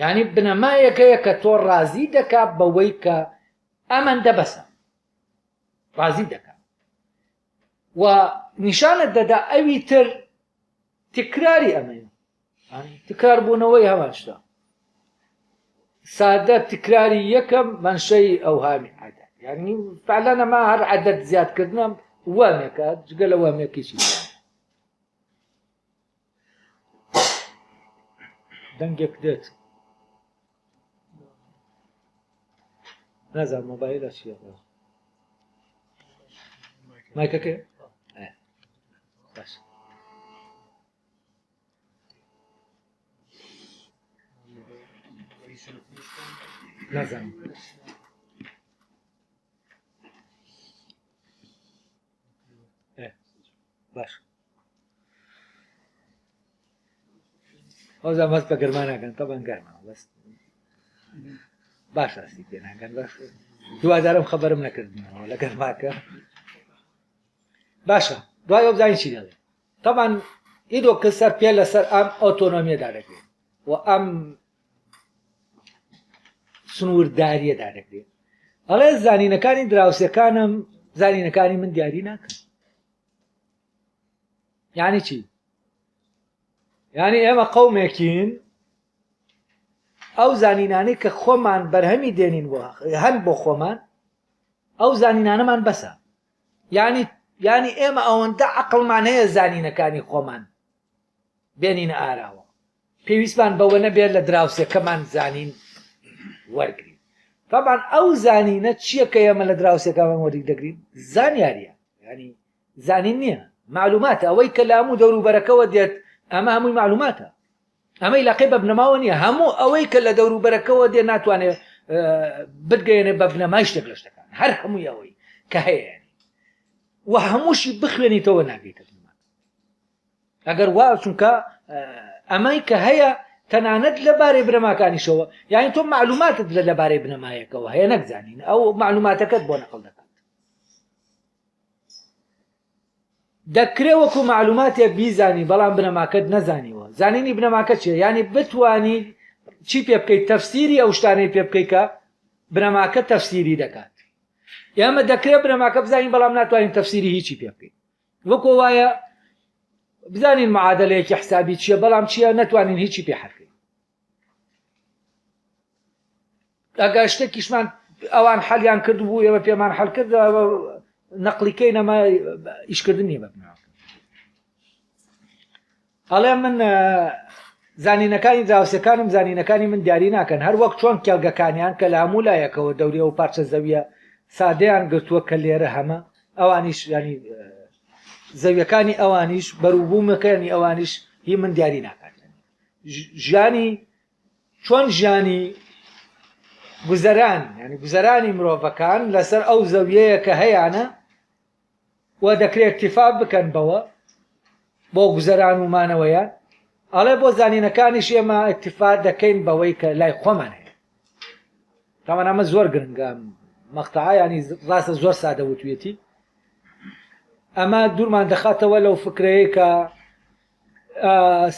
Speaker 1: ینی بنەمایەکەیە کە تۆ ڕازی دەکا بەوەی کە ئەمەندە بەسە ڕازی دەکا و نیشانت دەدا ئەوی تر تکراری ئەمەیە تکرار بوونەوەی هەمان شتە سادە تکراری یەکەم منشەی ئەوهامی عەدەد یعنی فعلا ئەمە هەر عەدەد زیادکردنە وامێکە جگە لە وامێکی چی دەنگێک دێت نازانم مۆبایلە چییە مایکەکە باش نازانم باش ئەوزا بەس بە گەرما ناکەن تەبەن گەرما بەس باش ڕاستی پێ ناکەن بەس هیوادارم خەبەرم نەکردنەوە لە گەرماکە باشە دوای ئەو بزانین چی دەڵێ تەبان ئیدۆ کە سەر پێ لەسەر ئەم ئۆتۆنۆمیە دادەگرێت و ئەم سنوورداریە دادەگرێت ئەڵێ زانینەکانی دراوسەکانم زانینەکانی من دیاری ناکەن. یعنی چی؟ یعنی ئێمە قەومێکین ئەو زانینانەی کە خۆمان بەرهەمی دێنین بۆ هەن بۆ خۆمان ئەو زانینانەمان بەسە یعنی یعنی ئێمە ئەوەندە عقلمان هەیە زانینەکانی خۆمان بێنینە ئاراوە پێویستمان بەوە نەبێت لە دراوسێکەمان زانین وەرگین طبعا ئەو زانینە چییە کە ئێمە لە دراوسێکەمان وەری دەگرین زانیاریە ینی زانین نییە معلوماتە ئەوەی کە لە هەموو دەوروبەرەکەوە دێت ئەمە هەمووی معلوماتە ئەمەی لەقەی بە بنەماوە نییە هەموو ئەوەی کە لە دەوروبەرەکەوە دێ ناتوانێت بتگەیەنێ بە بنەمای شتێک لە شتەکان هەر هەمووی ئەوەی کە هەیە و هەمووشی بخوێنیتەوە ناگەیتە بنەما ئەگەر وا چونکە ئەمەی کە هەیە تەنانەت لەبارەی بنەماکانیشەوە یعنی تۆ معلوماتت لە لەبارەی بنەمایەکەوە هەیە نەکزانین ئەو معلوماتەکەت بۆ نەقل دەکات دەکرێ وەکو معلوماتێک بیزانی بەڵام بنەماکەت نەزانیوە زانینی بنەماکە چیە یعنی بتوانی چی پێ بکەیت تەفسیری ئەو شتانەی پێ بکەیت کە بنەماکە تەفسیری دەکات ئێمە دەکرێت بنەماکە بزانین بەڵام ناتوانین تەفسیری هیچی پێ بکەین وەکۆ وایە بزانین معادلەیەکی حسابی چییە بەڵام چییە نەتوانین هیچی پێ حەکەین ئەگەر شتێکیشمان ئەوان حەلیان کرد بوو ئێمە پێمان حەل کرد نەقلیکەی نەما ئیشکردن نییە بە بنەماکە ئەڵێ من زانینەکانی دراوسەکانم زانینەکانی من دیاری ناکەن هەر وەک چۆن کێڵگەکانیان کە لە هەموو لایەکەوە دەوری ئەو پارچە زەویە سادەیان گرتووە کە لێرە هەمە ئەوانیش ینی زەویەکانی ئەوانیش بەروبوومەکانی ئەوانیش هی من دیاری ناکات ژیانی چۆن ژیانی گوزەران یعنی گوزەرانی مرۆڤەکان لەسەر ئەو زەویەیە کە هەیانە و دەکرێت اکتفا بکەن بەوە بۆ گوزەران و مانەوەیان ئەڵێ بۆ زانینەکانیش ئێمە اکتفا دەکەین بەوەی کە لای خۆمان هەیە تاوان ئەمە زۆر گرنگە مەقتەعە ینی ڕاستە زۆر سادە وتوێتی ئەمە دوورمان دەخاتەوە لەو فکرەیە کە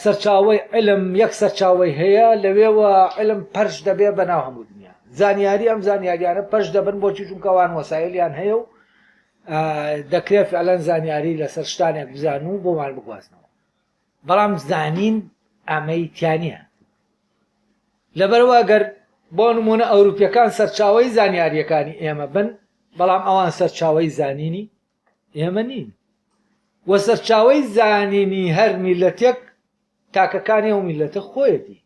Speaker 1: سەرچاوەی علم یەک سەرچاوەی هەیە لەوێوە علم پەرش دەبێ بە ناو هەموو دنیا زانیاری ئەم زانیاریانە پەرش دەبن بۆچی چونکە ئەوان وەسایلیان هەیە و دەکرێت فعلەن زانیاری لەسەر شتانێک بزان و بۆمان بگوازنەوە بەڵام زانین ئەمەی تیانە لەبەرەوە گەر بۆ نمونە ئەوروپیەکان سەرچاوی زانیاریەکانی ئێمە بن بەڵام ئەوان سەرچاوی زانینی ئێمە نین و سەرچاوەی زانینی هەر میلەتێک تاکەکانی ئەو میلەتە خۆیەتی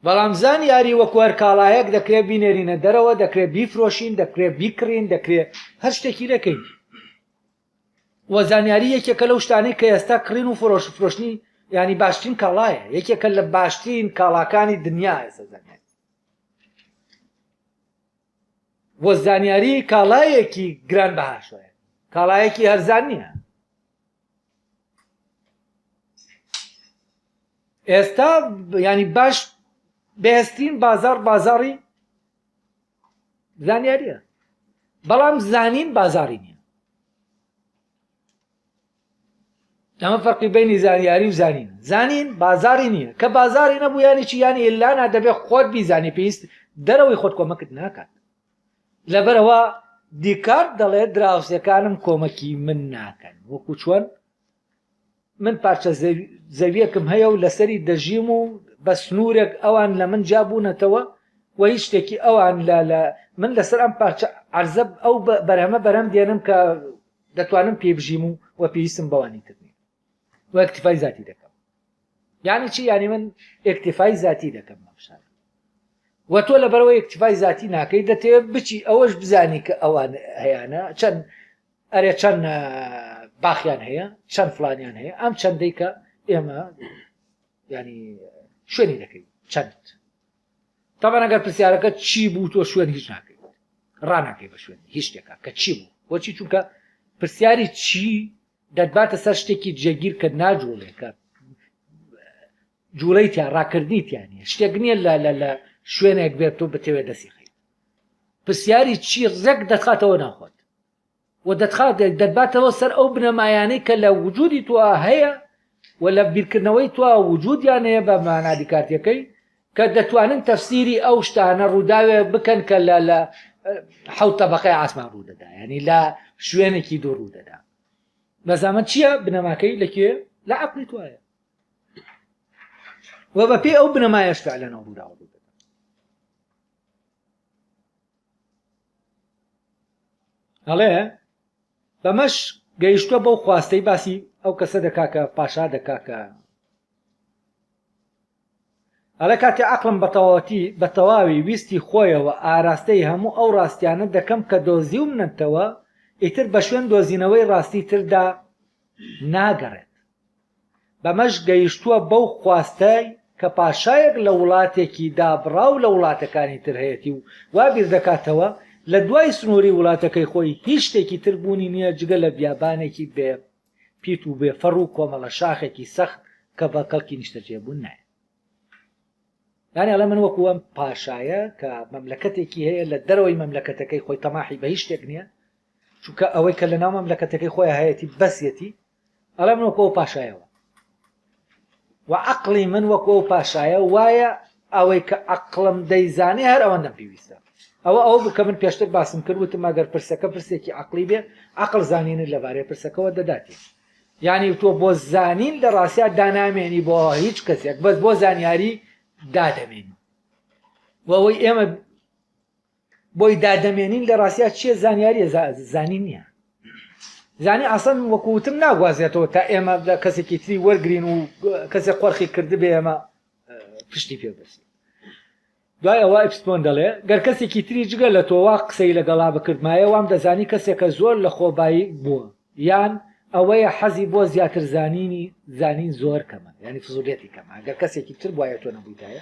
Speaker 1: بەڵام زانیاری وەکو هەر کاڵایەک دەکرێت بینێرینە دەرەوە دەکرێت بیفرۆشین دەکرێت بیکڕین دەکرێت هەر شتێکی لەکەین و زانیاری یەکێکە لەو شتانەی کە ئێستا کڕین و فرۆش فرۆشتنی ینی باشترین کاڵایە یەکێکە لە باشترین کاڵاکانی دنیا ئێستا زانیاری وە زانیاری کاڵایەکی گران بەهاشە کاڵایەکی هەرزان نییە ئێستا ینی باش بەهێزترین بازار بازاری زانیاریە بەڵام زانین بازاری نییە ئەمە فەرقی بینی زانیاری و زانین زانین بازاری نییە کە بازاری نەبوو یانی چی یانی ئللانا دەبێت خۆت بیزانی پێویست دەرەوەی خۆت کۆمەکت ناکات لەبەرەوە دیکارت دەڵێت دراوسێکانم کۆمەکی من ناکەن وەکو چۆن من پارچە زەویەکم هەیە و لەسەری دەژیم و بە سنوورێک ئەوان لە من جیابوونەتەوە و هیچ شتێکی ئەوان لە لە من لەسەر ئەم پارچە عەرزە ئەو بەرهەمە بەرهەم دێنم کە دەتوانم پێی بژیم و و پێویستم بەوانی تر نییە و اکتفای زاتی دەکەم یعنی چی یعنی من اکتفای زاتی دەکەم بەم شارە و تۆ لەبەرەوە اکتفای زاتی ناکەی دەتەوێت بچی ئەوەش بزانی کە ئەوان هەیانە چەند ئەرێ چەند باخیان هەیە چەند فلانیان هەیە ئەم چەندەی کە ئێمە ینی شوێنی دەکەین چەند تەبعەن ئەگەر پرسیارەکە چی بوو تۆ شوێن هیچ ناکەیت ڕاناکەی بە شوێن هیچ شتێکە کە چی بوو بۆچی چونکە پرسیاری چی دەتباتە سەر شتێکی جێگیر کە ناجوڵێ کە جوڵەی تیا ڕاکردنی تیا نیە شتێک نییە لە لە لە شوێنێک بێت تۆ بتەوێت دەسی خەیت پرسیاری چی ڕێک دەتخاتەوە ناخۆت و دەتخات دەتباتەوە سەر ئەو بنەمایانەی کە لە وجودی تۆ هەیە و لە بیرکردنەوەی تۆ وجودیان هەیە بە مانا دیکارتیەکەی کە دەتوانن تەفسیری ئەو شتانە ڕووداوێ بکەن کە لە لە حەوت تەبەقەی ئاسمان ڕوودەدا ینی لە شوێنێکی دوور ڕوودەدا. بەس ئەمە چییە بنەماکەی لەکوێ لە عقلی توایە و بەپێی ئەو بنەمایەش فعلەن ئەو ڕووداوە ڕوو دەدات ئەڵێ بەمەش گەیشتووە بەو خواستەی باسی ئەو کەسە دەکا کە پاشا دەکا کە ئەڵێ کاتێ عەقڵم بەتەواوەتی بەتەواوی ویستی خۆیەوە ئاراستەی هەموو ئەو ڕاستیانە دەکەم کە دۆزیومنەتەوە ئیتر بەشوێن دۆزینەوەی ڕاستی تردا ناگەڕێت. بەمەش گەیشتووە بەو خواستەی کە پاشایەک لە وڵاتێکی دابڕاو لە وڵاتەکانی تر هەیەتی و وا بیردەکاتەوە لە دوای سنووری وڵاتەکەی خۆی هیچ شتێکی تر بوونی نییە جگە لە بیابانێکی بێ پیت و بێ فەڕ و کۆمەڵە شاخێکی سەخت کە بە کەڵکی نیشتەجێبوون نایەن. یانی ئەڵێ من وەکو ئەم پاشایە کە مەملەکەتێکی هەیە لە دەرەوەی مەملەکەتەکەی خۆی تەماحی بە هیچ شتێک نییە چونکە ئەوەی کە لە ناو مەملەکەتەکەی خۆی هەیەتی بەسیەتی ئەڵێ من وەکو ئەو پاشایەوە و عەقڵی من وەکو ئەو پاشایە وایە ئەوەی کە عەقڵم دەیزانێ هەر ئەوەندەم پێویستە ئەوە ئەوە بوو کە من پێشتر باسم کرد وتم ئەگەر پرسەکە پرسێکی عەقڵی بێ عەقڵ زانینت لەبارەی پرسەکەوە دەداتێ یعنی تۆ بۆ زانین لە ڕاستیا دانامێنی بۆ هیچ کەسێک بەس بۆ زانیاری دادەمێنی و ئەوەی ئێمە بۆی دادەمێنین لە ڕاستیا چییە زانیاریە زانین نییە زانی ئاسان وەکوتم ناگوازێتەوە تا ئێمە لە کەسێکی تری وەرگین و کەسێک قۆرخی کردبێ ئێمە پشتی پێ بەسین دوای ئەوە ئەپستۆن دەڵێ گەر کەسێکی تری جگە لە تۆ وا قسەی لەگەڵا بکردمایە وام دەزانی کەسێکە زۆر لە خۆبایی بووە یان ئەوەیە حەزی بۆ زیاتر زانینی زانین زۆر کەمە یانی فزولیەتی کەمە گەر کەسێکی تر بوایە تۆ نەبوویتایە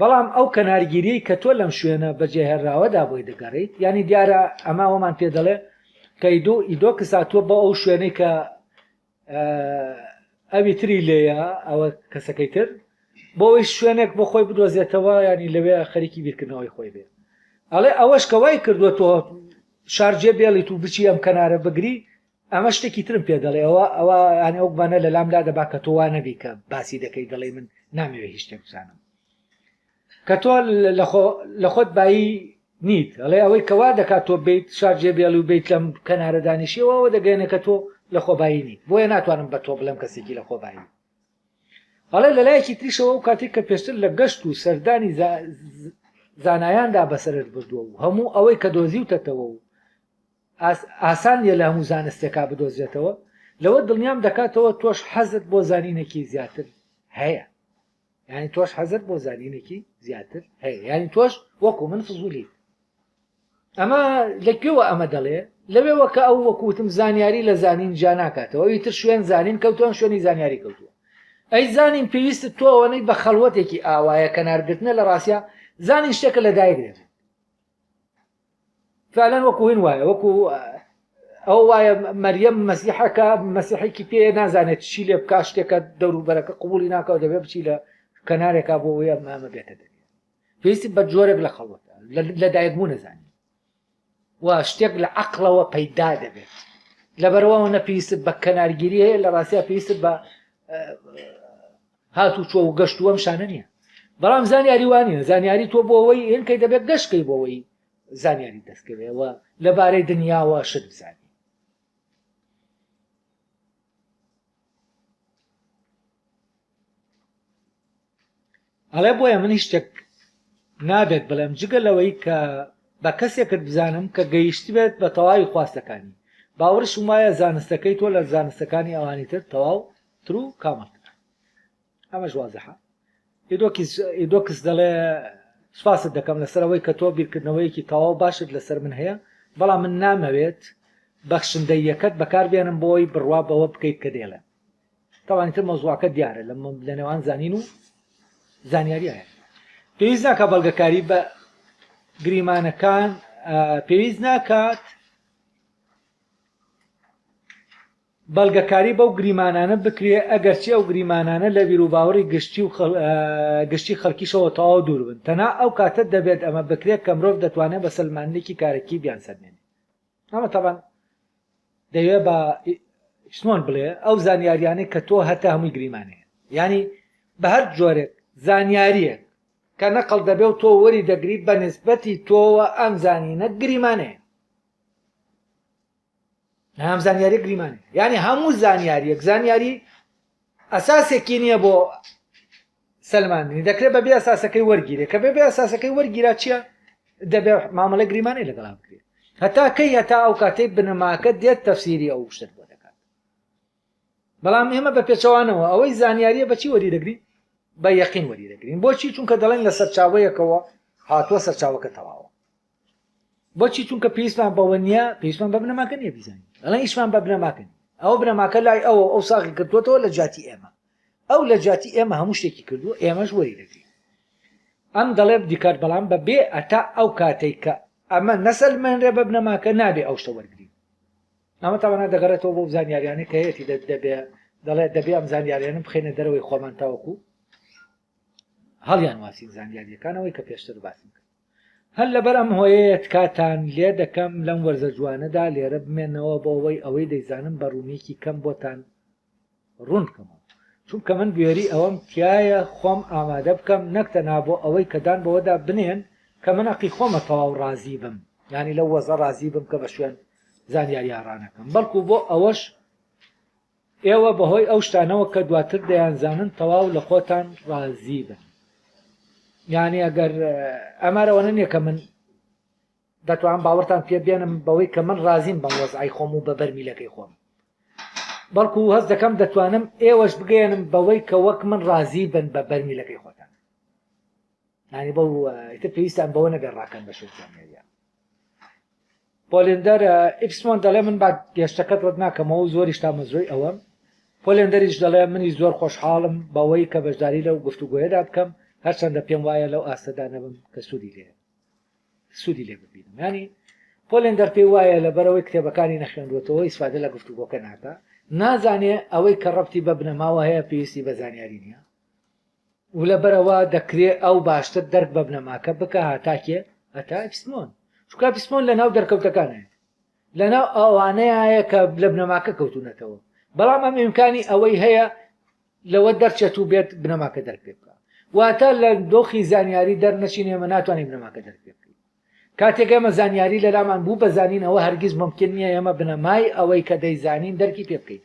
Speaker 1: بەڵام ئەو کەنارگیریەی کە تۆ لەم شوێنە بەجێهێنراوەدا بۆی دەگەڕێیت یانی دیارە ئەمە ئەوەمان پێ دەڵێ کە ئیدۆ ئیدۆکس هاتووە بۆ ئەو شوێنەی کە ئەوی تری لێیە ئەوە کەسەکەی تر بۆ ئەوەی شوێنێک بۆ خۆی بدۆزێتەوە ینی لەوێ خەریکی بیرکردنەوەی خۆی بێ ئەڵێ ئەوەش کە وای کردووە تۆ شار جێ بێڵیت و بچی ئەم کەنارە بگری ئەمە شتێکی ترم پێ دەڵێ ئەوە ئەوە ینی ئەو گومانە لە لام لا دەبا کە تۆ وا نەبی کە باسی دەکەی دەڵێ من نامەوێ هیچ شتێک بزانم کە تۆ لە خۆت بایی نیت ئەڵێ ئەوەی کەوا دەکات تۆ بیت شار جێ بێڵی و بیت لەم کەنارە دانیشیەوە ئەوە دەگەێنێ کە تۆ لە خۆبایی نیت بۆیە ناتوانم بە تۆ بڵێم کەسێکی لە خۆبایی ئەڵێ لەلایەکی تریشەوە ئەو کاتێک کە پێشتر لە گەشت و سەردانی زانایاندا بەسەرت بردووە و هەموو ئەوەی کە دۆزیوتەتەوە و ئاسان نییە لە هەموو زانستێکا بدۆزرێتەوە لەوە دڵنیام دەکاتەوە تۆش حەزت بۆ زانینێکی زیاتر هەیە یعنی تۆش حەزت بۆ زانینێکی زیاتر هەیە یعنی تۆش وەکو من فزولیت ئەمە لە کوێوە ئەمە دەڵێ لەوێوە کە ئەو وەکوتم زانیاری لە زانین جیا ناکاتەوە ئەوی تر شوێن زانین کەوتووە شوێنی زانیاری کەوتووە ئەی زانین پێویستت تۆ ئەوەنەی بە خەڵوەتێکی ئاوایە کەنارگرتنە لە ڕاستیا زانین شتێکە لە دایک دەبێت فعلا وەکو هین وایە وەکو ئەو وایە مەریەم مەسیحەکە مەسیحێکی پێ نازانێت چی لێ بکا شتێکە دەوروبەرەکە قوبولی ناکەوە دەبێت بچی لە کەنارێکا بۆ ئەوەی ئەم ئەمە بێتە دەرێ پێویستی بە جۆرێک لە خەڵوەتە لە دایکبوون نەزانی و شتێک لە عەقڵەوە پەیدا دەبێت لەبەرەوە نە پێویستت بە کەنارگیری هەیە لە ڕاستیا پێویستت بە هات و چۆ و گەشت و ئەم شانە نییە بەڵام زانیاری وانە زانیاری تۆ بۆ ئەوەی هێنکەی دەبێت گەشتکەی بۆ ئەوەی زانیاری دەستکەوێەوە لەبارەی دنیاوە شت بزانی ئەڵێ بۆیە من هیچ شتێک نابێت بڵێم جگە لەوەی کە بە کەسێکت بزانم کە گەیشتبێت بە تەواوی خواستەکانی باوەڕیشم وایە زانستەکەی تۆ لە زانستەکانی ئەوانی تر تەواو تر و کامڵترە ئەمەش وازحە ئیدۆکیس ئیدۆکس دەڵێ سوپاست دەکەم لەسەر ئەوەی کە تۆ بیرکردنەوەیەکی تەواو باشت لەسەر من هەیە بەڵام من نامەوێت بەخشندەییەکەت بەکاربێنم بۆ ئەوەی بڕوا بەوە بکەیت کە دەیڵێم تاوانی تر مەوزوعەکە دیارە لە لە نێوان زانین و زانیاری هەیە پێویست ناکە بەڵگەکاری بە گریمانەکان پێویست ناکات بەڵگەکاری بەو گریمانانە بکرێ ئەگەرچی ئەو گریمانانە لە بیروباوەڕی گشتی و گشتی خەڵکیشەوە تەواو دوور بن تەنها ئەو کاتە دەبێت ئەمە بکرێت کە مرۆڤ دەتوانێت بە سەلماندنێکی کارەکی بیانسەلمێنێت ئەمە تەبان دەیەوێ بە چۆن بڵێ ئەو زانیاریانەی کە تۆ هەتا هەمووی گریمانەیە یعنی بە هەر جۆرێک زانیاریەک کە نەقڵ دەبێ و تۆ وەری دەگری بە نسبەتی تۆوە ئەم زانینە گریمانەیە. هەم زانیاری گریمانە یعنی هەموو زانیاریەک زانیاری ئەساسێکی نییە بۆ سەلماندنی دەکرێت بەبێ ئەساسەکەی وەرگیرێ کە بەبێ ئەساسەکەی وەرگیرا چییە دەبێ مامەڵە گریمانەی لەگەڵا بکرێت هەتا کەی هەتا ئەو کاتەی بنەماکە دێت تەفسیری ئەو شتت بۆ دەکات بەڵام ئێمە بە پێچەوانەوە ئەوەی زانیاریە بەچی وەری دەگرین بە یەقین وەری دەگرین بۆچی چونکە دەڵێن لە سەرچاوەیەکەوە هاتووە سەرچاوەکە تەواوە بۆچی چونکە پێویستمان بەوە نییە پێویستمان بە بنەماکە نییە بیزانین ئەڵێن ئیشمان بە بنەماکە نییە ئەوە بنەماکە لای ئەوە ئەو ساغی کردوێتەوە لە جیاتی ئێمە ئەو لە جیاتی ئێمە هەموو شتێکی کردووە ئێمەش وەری دەگرین ئەم دەڵێ دیکارت بەڵام بە بێ ئەتا ئەو کاتێک کە ئەمە نەسەلمێنرێ بە بنەماکە نابێ ئەو شتە وەرگین ئەمە تاوانە دەگەڕێتەوە بۆ زانیاریانەی کە هەیەتی دەبێ دەڵێت دەبێ ئەم زانیاریانە بخەینە دەرەوەی خۆمان تاوەکو هەڵیان واسین زانیاریەکانەوەی کە پێشتر باسم کرد هەر لەبەر ئەم هۆیەیە تکاتان لێ دەکەم لەم وەرزە جوانەدا لێرە بمێنەوە بۆ ئەوەی ئەوەی دەیزانم بە ڕوونیەکی کەم بۆتان ڕوون بکەمەوە. چونکە من بوێری ئەوەم تیایە خۆم ئامادە بکەم نەک تەنها بۆ ئەوەی کە دان بەوەدا بنێن کە من ئەقی خۆمە تەواو ڕازی بم یانی لەو وەزە ڕازی بم کە بە شوێن زانیاریا ڕانەکەم بەڵکو بۆ ئەوەش ئێوە بەهۆی ئەو شتانەوە کە دواتر دەیانزانن تەواو لە خۆتان ڕازی بن. یانی ئەگەر ئەمار ئەوەنە نییە کە من دەتوانم باوەڕتان پێ بێنم بەوەی کە من ڕازیم بەم وەزعی خۆم و بە بەرمیلەکەی خۆم بەڵکو هەست دەکەم دەتوانم ئێوەش بگەیەنم بەوەی کە وەک من ڕازی بن بە بەرمیلەکەی خۆتان یانی بەو ئیتر پێویستان بەوە نەبێت ڕاکەن بە شوێن زانیاریان پۆلێندەر ئیپسمۆن دەڵێ من با گەشتەکەت ڕەت ناکەمەوە و زۆریش تامەزرۆی ئەوەم. پۆلێندەریش دەڵێ منیش زۆر خۆشحاڵم بەوەی کە بەشداری لەو گفتوگۆیەدا بکەم، هەرچەندە پێم وایە لەو ئاستەدا نەبم کە سوودی لێ سوودی لێ ببینم. یانی پۆلێندەر پێی وایە لەبەرئەوەی کتێبەکانی نەخوێندووەتەوە ئیسفادە لە گفتوگۆکە ناکا، نازانێ ئەوەی کە ڕەبتی بە بنەماوە هەیە پێویستی بە زانیاری نییە. و لەبەرئەوە دەکرێ ئەو باشتر دەرک بە بنەماکە بکا هەتا کێ؟ هەتا ئەپیستمۆن. چونکە ئەپیستمۆن لەناو دەرکەوتەکانایە. لەناو ئەوانەیایە کە لە بنەماکە کەوتوونەتەوە. بەڵام ئەم ئیمکانی ئەوەی هەیە لەوە دەرچێت و بێت بنەماکە دەرک پێ بکا. واتە لە دۆخی زانیاری دەرنەچین ئێمە ناتوانین بنەماکە دەرک پێ بکەین. کاتێک ئێمە زانیاری لەلامان بوو بە زانین ئەوە هەرگیز مومکین نییە ئێمە بنەمای ئەوەی کە دەیزانین دەرکی پێ بکەین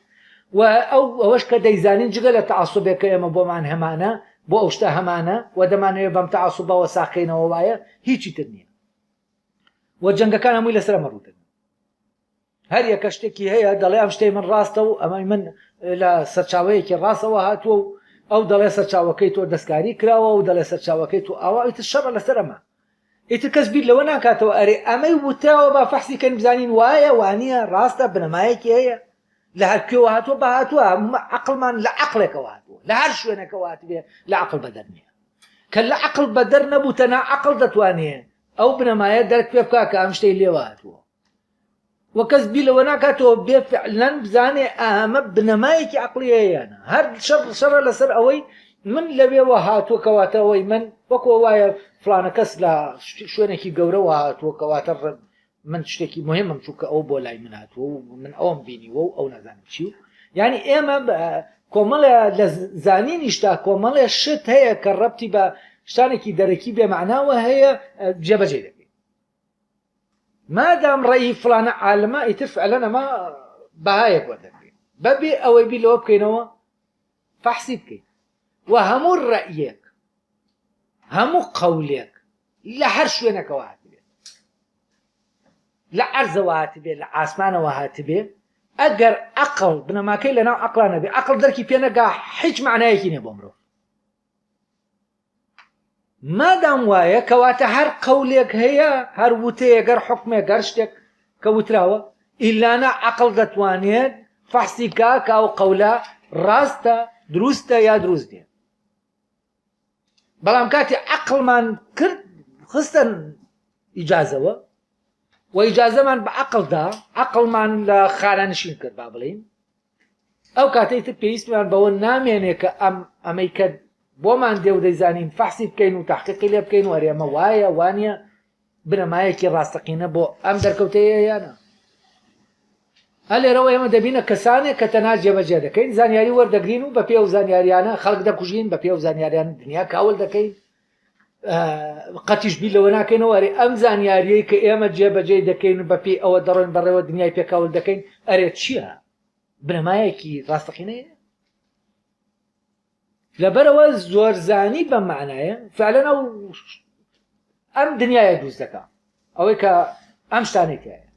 Speaker 1: و ئەو ئەوەش کە دەیزانین جگە لە تەعەسوبێک کە ئێمە بۆمان هەمانە بۆ ئەو شتە هەمانە و دەمانەوێت بەم تەعەسوبەوە ساخکەینەوە وایە هیچی تر نییە و جەنگەکان هەمووی لەسەر ئەمە ڕوودەدەن. هەر یەکە شتێکی هەیە دەڵێ ئەم شتەی من ڕاستە و ئەمەی من لە سەرچاوەیەکی ڕاستەوە هاتووە و ئەو دەڵێ سەرچاوەکەی تۆ دەستکاری کراوە و دەڵێ سەرچاوەکەی تۆ ئاوا ئیتر شەڕە لەسەر ئەمە ئیتر کەس بیر لەوە ناکاتەوە ئەرێ ئەمەی وتراوە با فەحسی کەین بزانین وایە وانییە ڕاستە بنەمایەکی هەیە لە هەر کوێوە هاتووە بە هاتووە عەقڵمان لە عەقڵێکەوە هاتووە لە هەر شوێنێکەوە هاتبێ لە عەقڵ بەدەر نییە کە لە عەقڵ بەدەر نەبوو تەنها عەقڵ دەتوانێ ئەو بنەمایە دەرک پێ بکا کە ئەم شتەی لێوە هاتووە وە کەس بیر لەوە ناکاتەوە بێ فعلەن بزانێ ئەمە بنەمایەکی عەقڵی هەیە یان نا هەر شەڕ شەڕە لەسەر ئەوەی من لەوێوە هاتووە کەواتە ئەوەی من وەکو وایە فلانە کەس لە شوێنێکی گەورەوە هاتووە کەواتە من شتێکی مهمم چونکە ئەو بۆ لای من هاتووە و من ئەوم بینیوە و ئەو نازانم چی و یعنی ئێمە کۆمەڵێ لە زانینیشتا کۆمەڵێ شت هەیە کە ڕەبتی بە شتانێکی دەرەکی بێمەعناوە هەیە جێبەجێ دەکەین مادام ڕەئی فڵانە عالمە ئیتر فعلەن ئەمە بەهایەک وەردەگرین بەبێ ئەوەی بیر لەوە بکەینەوە فەحسی بکەین و هەموو ڕەئیەک هەموو قەولێک لە هەر شوێنێکەوە هاتبێت لە عەرزەوە هاتبێت لە ئاسمانەوە هاتبێ ئەگەر عەقڵ بنەماکەی لەناو عەقڵا نەبێ عەقڵ دەرکی پێ نەگا هیچ معنایەکی نییە بۆ مرۆڤ مادام وایە کەواتە هەر قەولێک هەیە هەر وتەیەک هەر حوکمێک هەر شتێک کە وتراوە ئیلانا عەقڵ دەتوانێت فەحسی کا کە ئەو قەولە ڕاستە دروستە یا دروست نییە بەڵام کاتی عەقڵمان کرد خستە ئیجازەوە و ئیجازەمان بە عەقڵدا عەقڵمان لە خانەنشین کرد با بڵین ئەو کاتەی تر پێویستمان بەوە نامێنێ کە ئەم ئەمەی کە بۆمان دێ و دەیزانین فەحسی بکەین و تەحقیقی لێ بکەین و ئەرێ ئەمە وایە وانە بنەمایەکی ڕاستەقینە بۆ ئەم دەرکەوتەیە یانە ئە لێرەوە ئێمە دەبینە کەسانێک کە تەنها جێبەجێ دەکەین زانیاری وەردەگرین و بە پێ و زانیاریانە خەڵک دەکوژین بە پێ و زانیاریان دنیا کاول دەکەین. قەتیش بیر لەوە ناکەینەوە ئەرێ ئەم زانیاریەی کە ئێمە جێبەجێی دەکەین و بەپێی ئەوە دەڕۆین بەڕێوە دنیای پێکاول دەکەین ئەرێ چییە؟ بنەمایەکی ڕاستەقینەیە؟ لەبەرەوە زۆرزانی بەم معنایە فعلەن ئەو ئەم دنیاە دروست دەکا ئەوەی کە ئەم شتانەی تایە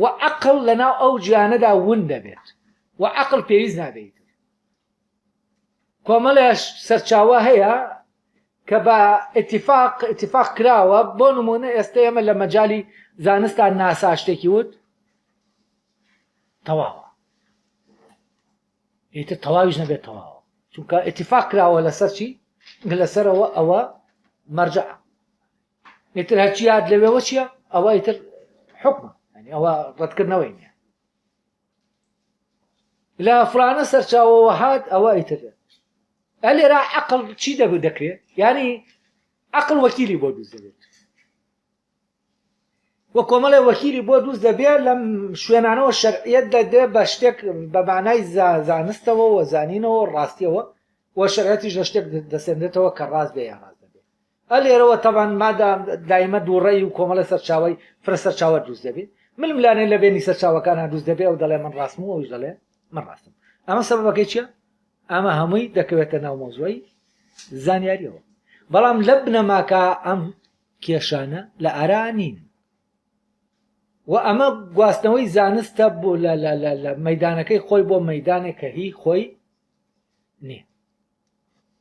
Speaker 1: و عقل لەناو ئەو جیانەدا ون دەبێت و عقل پێویست نابێت کۆمەڵێ سەرچاوە هەیە کە بە ئیتیفاق ئیتیفاق کراوە بۆ نمونە ئێستا ئێمە لە مەجای زانستان ناسا شتێکی وت تەواوە ئیتر تەواویش نەبێت تەواوە چونکە ئیتیفاق کراوە لەسەر چی لەسەرەوە ئەوە مەرجع ئیتر هەرچی یاد لەوێوە چییە ئەوە ئیتر حکمە ئەوە ڕەتکردنەوەی نییە لە فلانە سەرچاوەوە هات ئەوە ئیتر ئەلێرا عقل چی دەبوو دەکرێت ینی عقل وەکیلی بۆ دروست دەبێت و کۆمەڵێ وەکیلی بۆ دروست دەبێت لەم شوێنانەوە شەرعیەت دەدرێت بە شتێک بە مانای زانستەوە و زانینەوە ڕاستیەوە و شەرعەتیش لە شتێک دەسێنرێتەوە کە ڕاست بێ یان ڕاست نەبێ. ئە لێرەوە تەبعەن مادام دایمە دووڕەی و کۆمەڵێ سەرچاوەی فرە سەرچاوە دروست دەبێ ململانێ لە بێنی سەرچاوەکانا دروست دەبێ ئەو دەڵێ من ڕاستم و ئەویش دەڵێ من ڕاستم ئەمە سەبەبەکەی چییە؟ ئەمە هەمووی دەکەوێتە ناو مەوزوعی زانیاریەوە بەڵام لە بنەماکە ئەم کێشانە لە ئارا نین و ئەمە گواستنەوەی زانستە بۆ لە لە لە لە مەدانەکەی خۆی بۆ مەدانێک کە هی خۆی نییە.